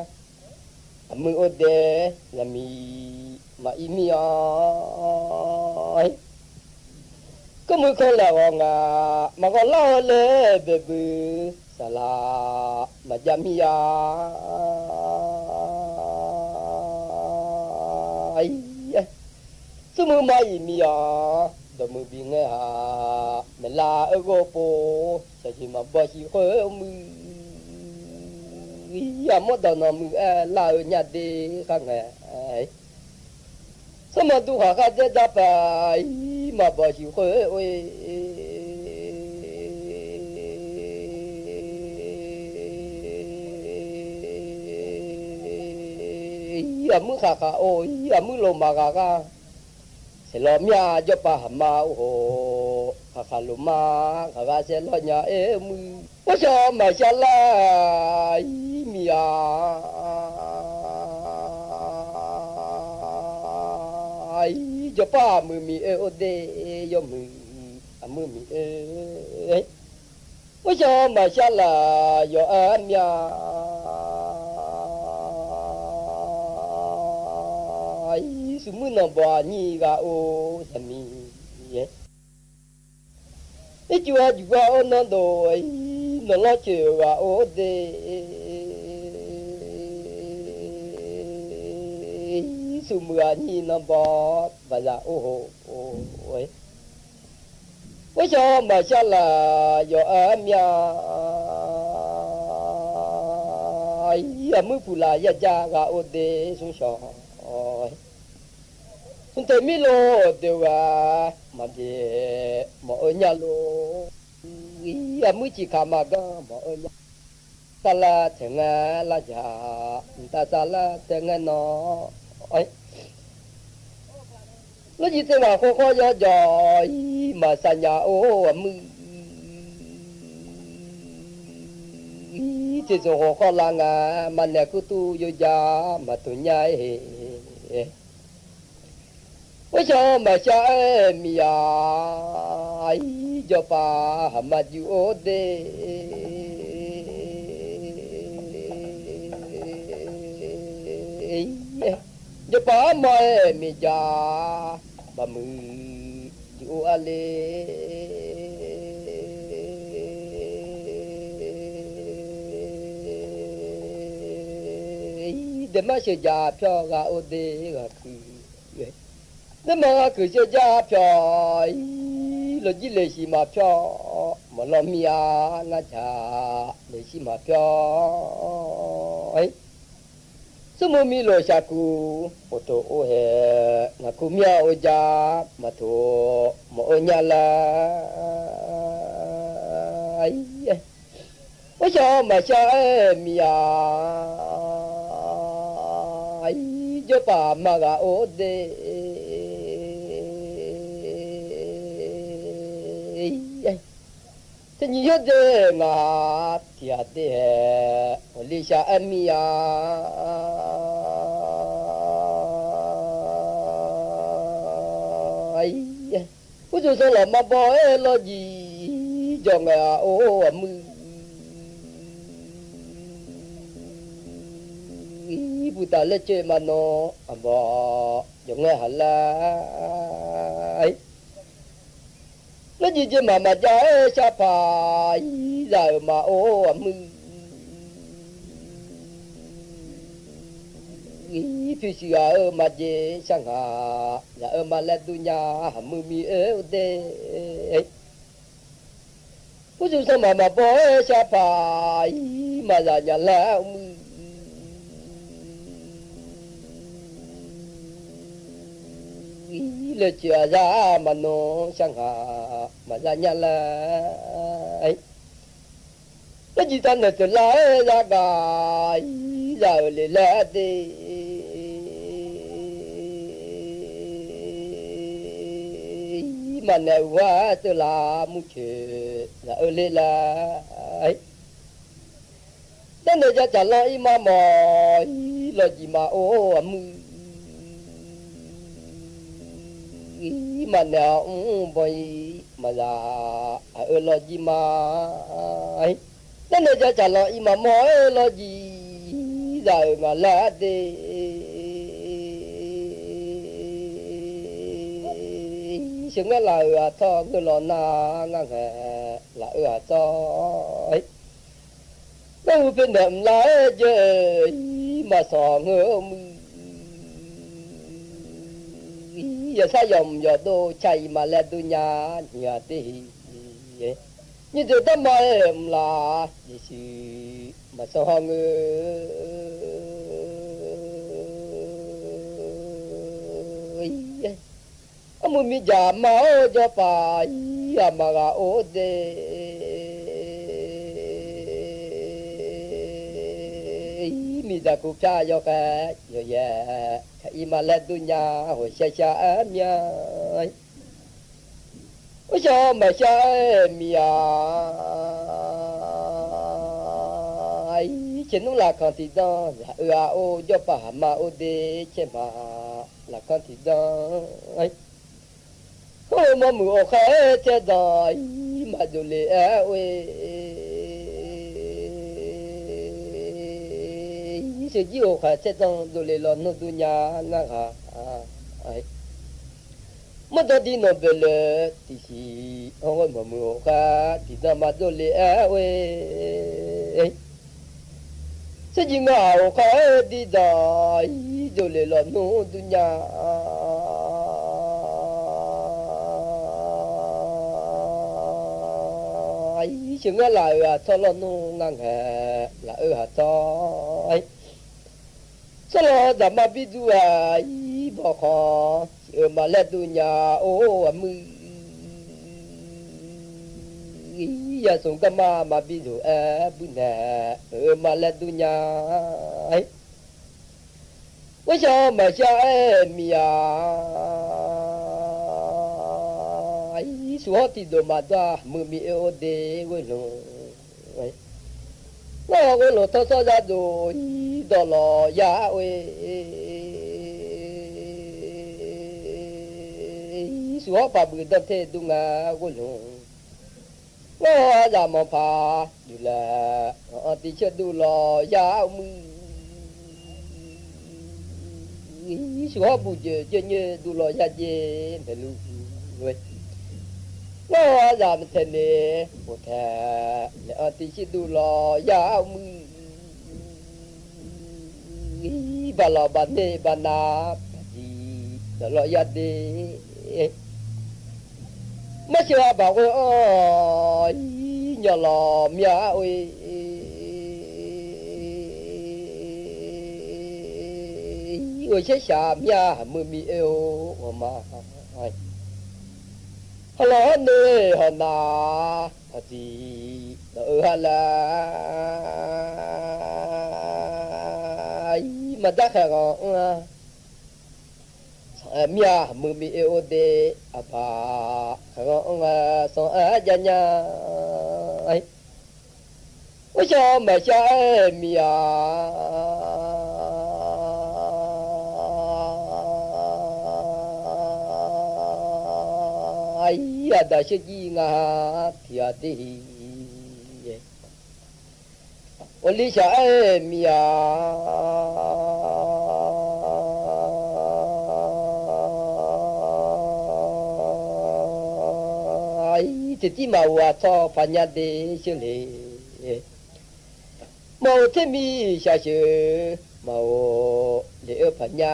aqmuiq or dae zaqmiq maqir mir-a. Kawrmuiq kanr laf ghawq ngaq, maqghawq lar-eu laer baeqbuiq saqlaq maqjav mir-a. Smrmuir ma iq miqyanq dawqmuiq bif ngae-aq, maeqlav-eu ghawrpov shaqjeq maqbaw shif khoer-eu muiq-ir, aqmawr dawq nanqmuiq-aer lar-eu nya de khar ngae, sarma duqkhaq khar dzaer dzar paq-ir maqbaw shif khoer-eu, aqmuir khaqkhaq or-ir, aqmuir lof maqghaq ghar saeqlawq mya, jawrpav haqma or hoq khaqkhaq lof ma ghaq ghar saeqlawq nya-aer muiq. Ghovshaw maqshar lar-ir miq-a, jawrpav muiq miq-oe or de, yawmuiq aqmuiq miq-oe. Ghovshaw maqshar laf yawq-aer mya, smrmuir nanqbawq aqnyir ghaq or zaqmiq-aer. Ircuf-a juq-a or nanr dof-ir, nanqlanr coeq ghaq or de, smrmuiq aqnyir nanqbawq baqzaq or hoq-aer. Ghovshaw maqshar laf yawq-aer mya, aqmuir puqlaf yaja ghaq or de, smrshawq-aer. Smrtaeq mirlov deuq ghaq maqbyaeq mawq-eu nya lor, aqmuir ciqkaq maqganr mawq-eu nya. Sar lar taeq ngae lar jaq, mqtav sar lar taeq ngae nawq-aer. Lawrjir tsaev ghaq khawr khawr yawjawq ir maqsaq nya or aqmuir, teqzmq khof khawr lar nga, maqnaeq kurtuv yawja maqtoq nya-aer. Ghovshaw maqshar-aer miq-a, ir jawrpav haqma juq or de, jawrpav armawr-aer miqjaq, baqmuiq juq or-ar le. Daeqmar sheuqjaq pyawr ghaq or de ghaq kuiq-aer, daeqmar ghaq kuiq sheuqjaq pyawr-ir, lawqjir leqsiq maqpyawr mawqlawr mir-a, ngar jaq leqsiq maqpyawr-ir. Smrmuir mirlof shaqkuv otoq or hae, ngaq kur myanr or ja maqtoq mawq-eu nya lar-ir. Ghovshaw maqshar-aer miq-a, ir jawrpav ma ghaq or de, teqnyiq yawr de ngaq tiq ghaq de hae, ghawqli shar-aer mir-a. Kurtsuq sanqlaq maqbaw-aer lawrjir jawq ngae-a or aqmuir, puqtaf laer coer ma nawr aqbawq jawq ngae haq lar-ir. Lawrjir jeq maq maqjav-aer sharpaq-ir zaq-euq ma or aqmuir, pyurshuif ghaq-euq maqjeq shar ngaq, zaq-euq ma laer dur nya haqmuir miq-oe or de. Kurtsuq sanqmaq maqbaw-aer sharpaq-ir maqzaq nya lar-eu muir, laecoeq aqzar maqnanq shar ngaq, maqzaq nya lar-ir. Lawrjir taq naeq teuq lar-aer zar gaq-ir zaq-euq le laer de, maqnaeq uq-ar teuv laf murcoeq zaq-eu ler laer. Darnaeq ja caqlanr ir ma mawq ir lawqjiq ma or aqmuiq ir maqnaeq-awr mr banq ir maqzaq aq-eu lawqjiq ma. Darnaeq ja caqlanr ir ma mawq-eu lawqjiq zaq-euq ngaq laer de. Sheuqngaer laf-euq aqtawr ngeur lawq nar ngar ngaeq laf-eu aqtawr. Ngar hu paenaeq mqlar-aer jawr-eu ir maqsanq ngeur-eu muiq. Yawqsar yawqmq yawqdov ca-iq ma laer dur nya nyiq-aq de. Nyiq deuq darma-aer mqlar jeqsiq maqsanq haw ngeur. Armuiq miqdzaq ma-awr jawrpaq ir aqma ghaq or de. Ir miqdzaq kuv pyar yawkhaer yawqyaer kaq ir ma laer dur nya. Hawq shar shar-aer mya. Or shar maqshar-aer miq-aq. Ir caernmr lafkanq tiqdanr zaq-eu-aq or jawrpaq haq ma or de caer ma lafkanq tiqdanr. Hawr-eu mawrmuiq oqkhaer-aer caer danq ir maqdov le-aer oe. Sheuqjir oqkhaer caer danq dov le lawnmr dur nya ngar ghaq. Mawrdanr di nawq boeq le tiqsiq hawr-eu mawrmuiq oqkhaer tiqdanr maqdov le-aer oe. Tserjir ngaq oqkhaer-aer diqdanq ir dov le lawnmr dur nya. Sheuqngaer laf-euq aqtawr lawnmr ngar ngaeq laf-eu aqtawr. Tsawrlawq zaqma bi dur-aq ir bawqkhanq tiq-eu ma laer dur nya. Or aqmuiq ir yasmq garma ma bi dzoq-aer buinaeq-eu ma laer dur nya. Ghorshaw maqshar-aer miq-aq, ir shuq hawr tiqdov maqdawr-a muiq miq oe or de ghoerlmq. Ngar-aq ghoerlmq tawrsawr zardov ir dawqlawq yar oe. Ir shuq hawr paq buiq danr ter dur nga ghoerlmq. Ngar-aq zaqmanq paq duqlaeq anq tiq ceuq duqlawq yar muiq. Ir shuq hawr buqjeq jernyoer duqlawq yar jer maeqluf oe. Ngar-aq zaqmanq taeq noeq bof taeq laeq anq tiq ceuq duqlawq yar muiq. Ir baqlawq baqner baqnav baqdiq dawqlawq yar de. Marsheuq-aq baqghoe anr-awq ir nyawq lawq mya oe. Ghoeqshaer shaq mya muiq miq oe-or ghawqma. Hawqlawq hawr noe hawq naq hawq tiq dawq-eu ha laer ir maqdar khaeq ghanq anr-a. Sanqaer mir-a muiq miq oe or de, aqbaq khaeq ghanq anr-a sanqaer jav nya. Ghorshaw maqshar-aer miq-aq, ir aqdaq sheuqjir nga tiq ghaq de-iq. Ghawqli shaq-aer miq-aq, ir tiqtir maqghof-aq tsawrhaq paq nya de sheuq le. Maqghof tser miq shaq sheuq, maqghof lef-eu paq nya,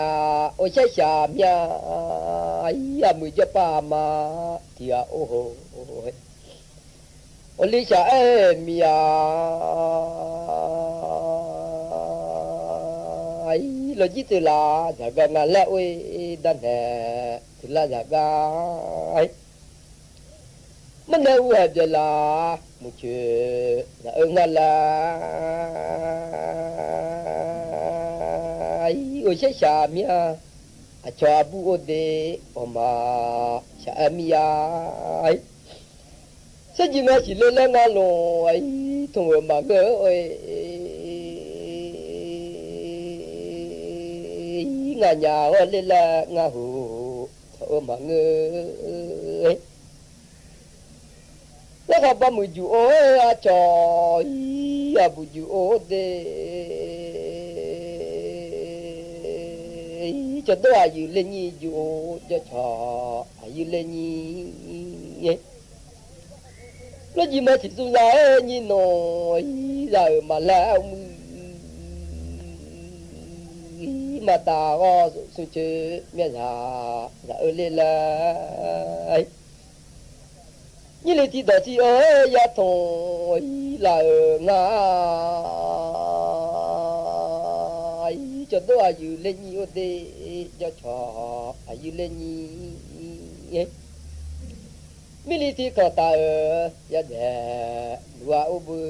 ghoeqshaer shaq mya, ir aqmuiq jawrpav ma tiq ghaq or-or. Ghawqli shaq-aer miq-aq, ir lawqjir teuqlaf zaqgar nga laer or-ir darnaeq teuqlaf zaqgar. Marnae uv haq byaeq laf muiqcoeq zaq-eu nga laer, ir ghoeqshaer shaq mya, aqcawq aqbur or de, awqmaq shaq-aer mir-a. Saerjiq nga siqle laer ngar loq-ir, tmq-euq maqngeur-eu, nganyaf ghawrler laer ngar huq, tawq-eu maqngeur-eu. Larkhaq bawmuiq juq or-aer aqcawq-ir, aqbuq juq or de, cawqdawr aqyuif ler nyir juq or, jawrcawq aqyuif ler nyir-aer, lawrjiq ma tiqzmr za-aer nyir nawq-ir, zaq-euq maqlaer-aer mr-ir, maqdaq ghawr smrcoer myavzaq zaq-eu ler laer, nyirli tiq dawq civ-eu yatanq-ir laf-euq nga-ir, cawqdawr aqyuif ler nyir or de, jawrcawq aqyuif ler nyir-aer, mirli tiq kanq taf-euq yadaef luf-a or beu,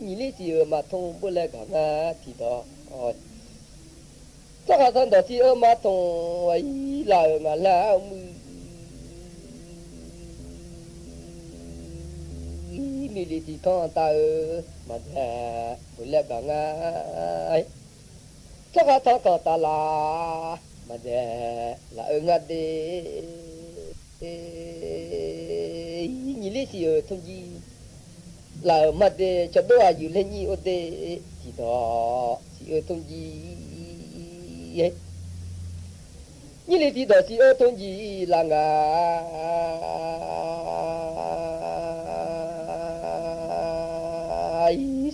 nyiq ler siq-euq maqtmr beu laer gaq ngar tiqdawq, tsawrhaq tan dawq civ-eu maqtmr-ir laf-euq ngaq laer-aer mr-ir, mirli tiq kanq taf-euq maqdaeq beu laer gaq ngar-aer, tsawrhaq tan kanq taf laf maqdaeq laf-eu ngar de, nyiq ler siq-euq tmr jir laf-euq mar de, cawqdawr aqyuif ler nyir or de, tiqdawq siq-eu tmr jir-aer, nyirli tiq dawq siq-eu tmr jir laf ngaq-ir,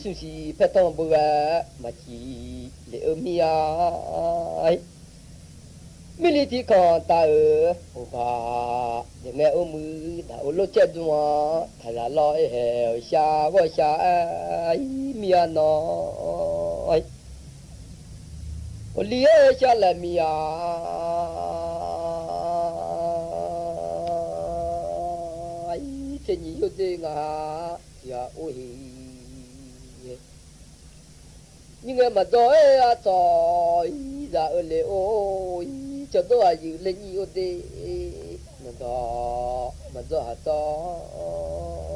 smrsiq paertanq beu ghae maqciq lef-eu mir-a. Mirli tiq kanq taf-euq oqbaq daeq ngae or muiq daq-eu lor caer dm-a, taqzaq lawr-aer haeq-euq shar ghawr shar-aer-ir mir-a nawq-ir, aqli-aer shar laeq miq-a. Tseqnyiq yawdzer ngaq tiq ghaq or-ir, nyir ngae maqdzawr-aer aqcawq-ir zaq-eu le or-ir, cawqdawr aqyuif ler nyir or de, nawqdawq maqdzawr haq tsawr-ir,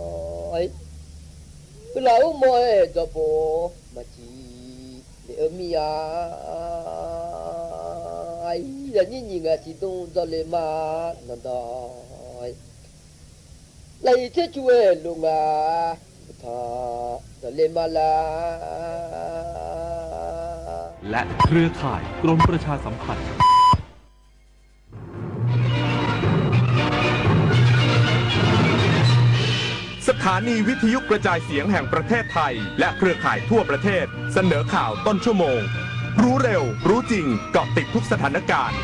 uqlaf ur mawr-aer dzawqbof maqciq lef-eu mir-a. Aqyuif zaqnyir nyiq ngaq tiqdm dzawrle ma, nawqdawq lafyif tser cu-aer lof ngaq, tanq dawqle ma la. และเครือข่ายกรมประชาสัมพันธ์ สถานีวิทยุกระจายเสียงแห่งประเทศไทย และเครือข่ายทั่วประเทศ เสนอข่าวต้นชั่วโมง รู้เร็ว รู้จริง เกาะติดทุกสถานการณ์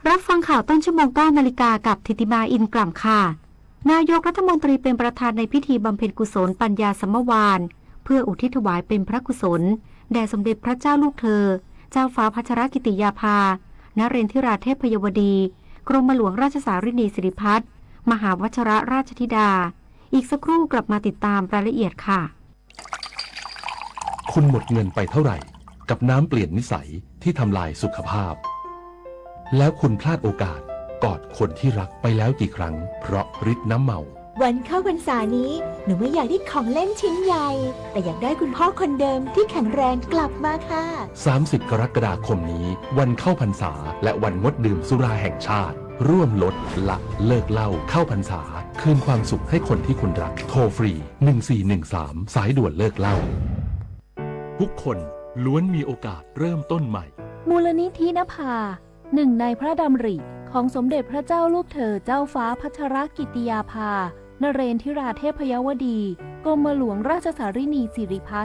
รับฟังข่าวต้นชั่วโมง เก้านาฬิกา กับถิติมา อินกล่ำค่ะ นายกรัฐมนตรีเป็นประธานในพิธีบำเพ็ญกุศลปัญญาสัมมวาน เพื่ออุทิศถวายเป็นพระกุศล แด่สมเด็จพระเจ้าลูกเธอ เจ้าฟ้าพัชรกิติยาภา นเรนทิราเทพยวดี กรมหลวงราชสารินีสิริพัฒน์ มหาวัชรราชธิดา อีกสักครู่กลับมาติดตามรายละเอียดค่ะ คุณหมดเงินไปเท่าไหร่ กับน้ำเปลี่ยนนิสัยที่ทำลายสุขภาพ แล้วคุณพลาดโอกาสกอดคนที่รักไปแล้วกี่ครั้ง เพราะฤทธิ์น้ำเมา วันเข้าพรรษานี้ หนูไม่อยากได้ของเล่นชิ้นใหญ่ แต่อยากได้คุณพ่อคนเดิมที่แข็งแรงกลับมาค่ะ สามสิบ กรกฎาคมนี้ วันเข้าพรรษา และวันงดดื่มสุราแห่งชาติ ร่วมลดละเลิกเหล้าเข้าพรรษา คืนความสุขให้คนที่คุณรัก โทรฟรี หนึ่งสี่หนึ่งสาม สายด่วนเลิกเหล้า ทุกคนล้วนมีโอกาสเริ่มต้นใหม่ มูลนิธินภา หนึ่งในพระดำริของสมเด็จพระเจ้าลูกเธอเจ้าฟ้าพัชรกิติยาภา นเรนทิราเทพยวดี กรมหลวงราชสารินีสิริพัฒน์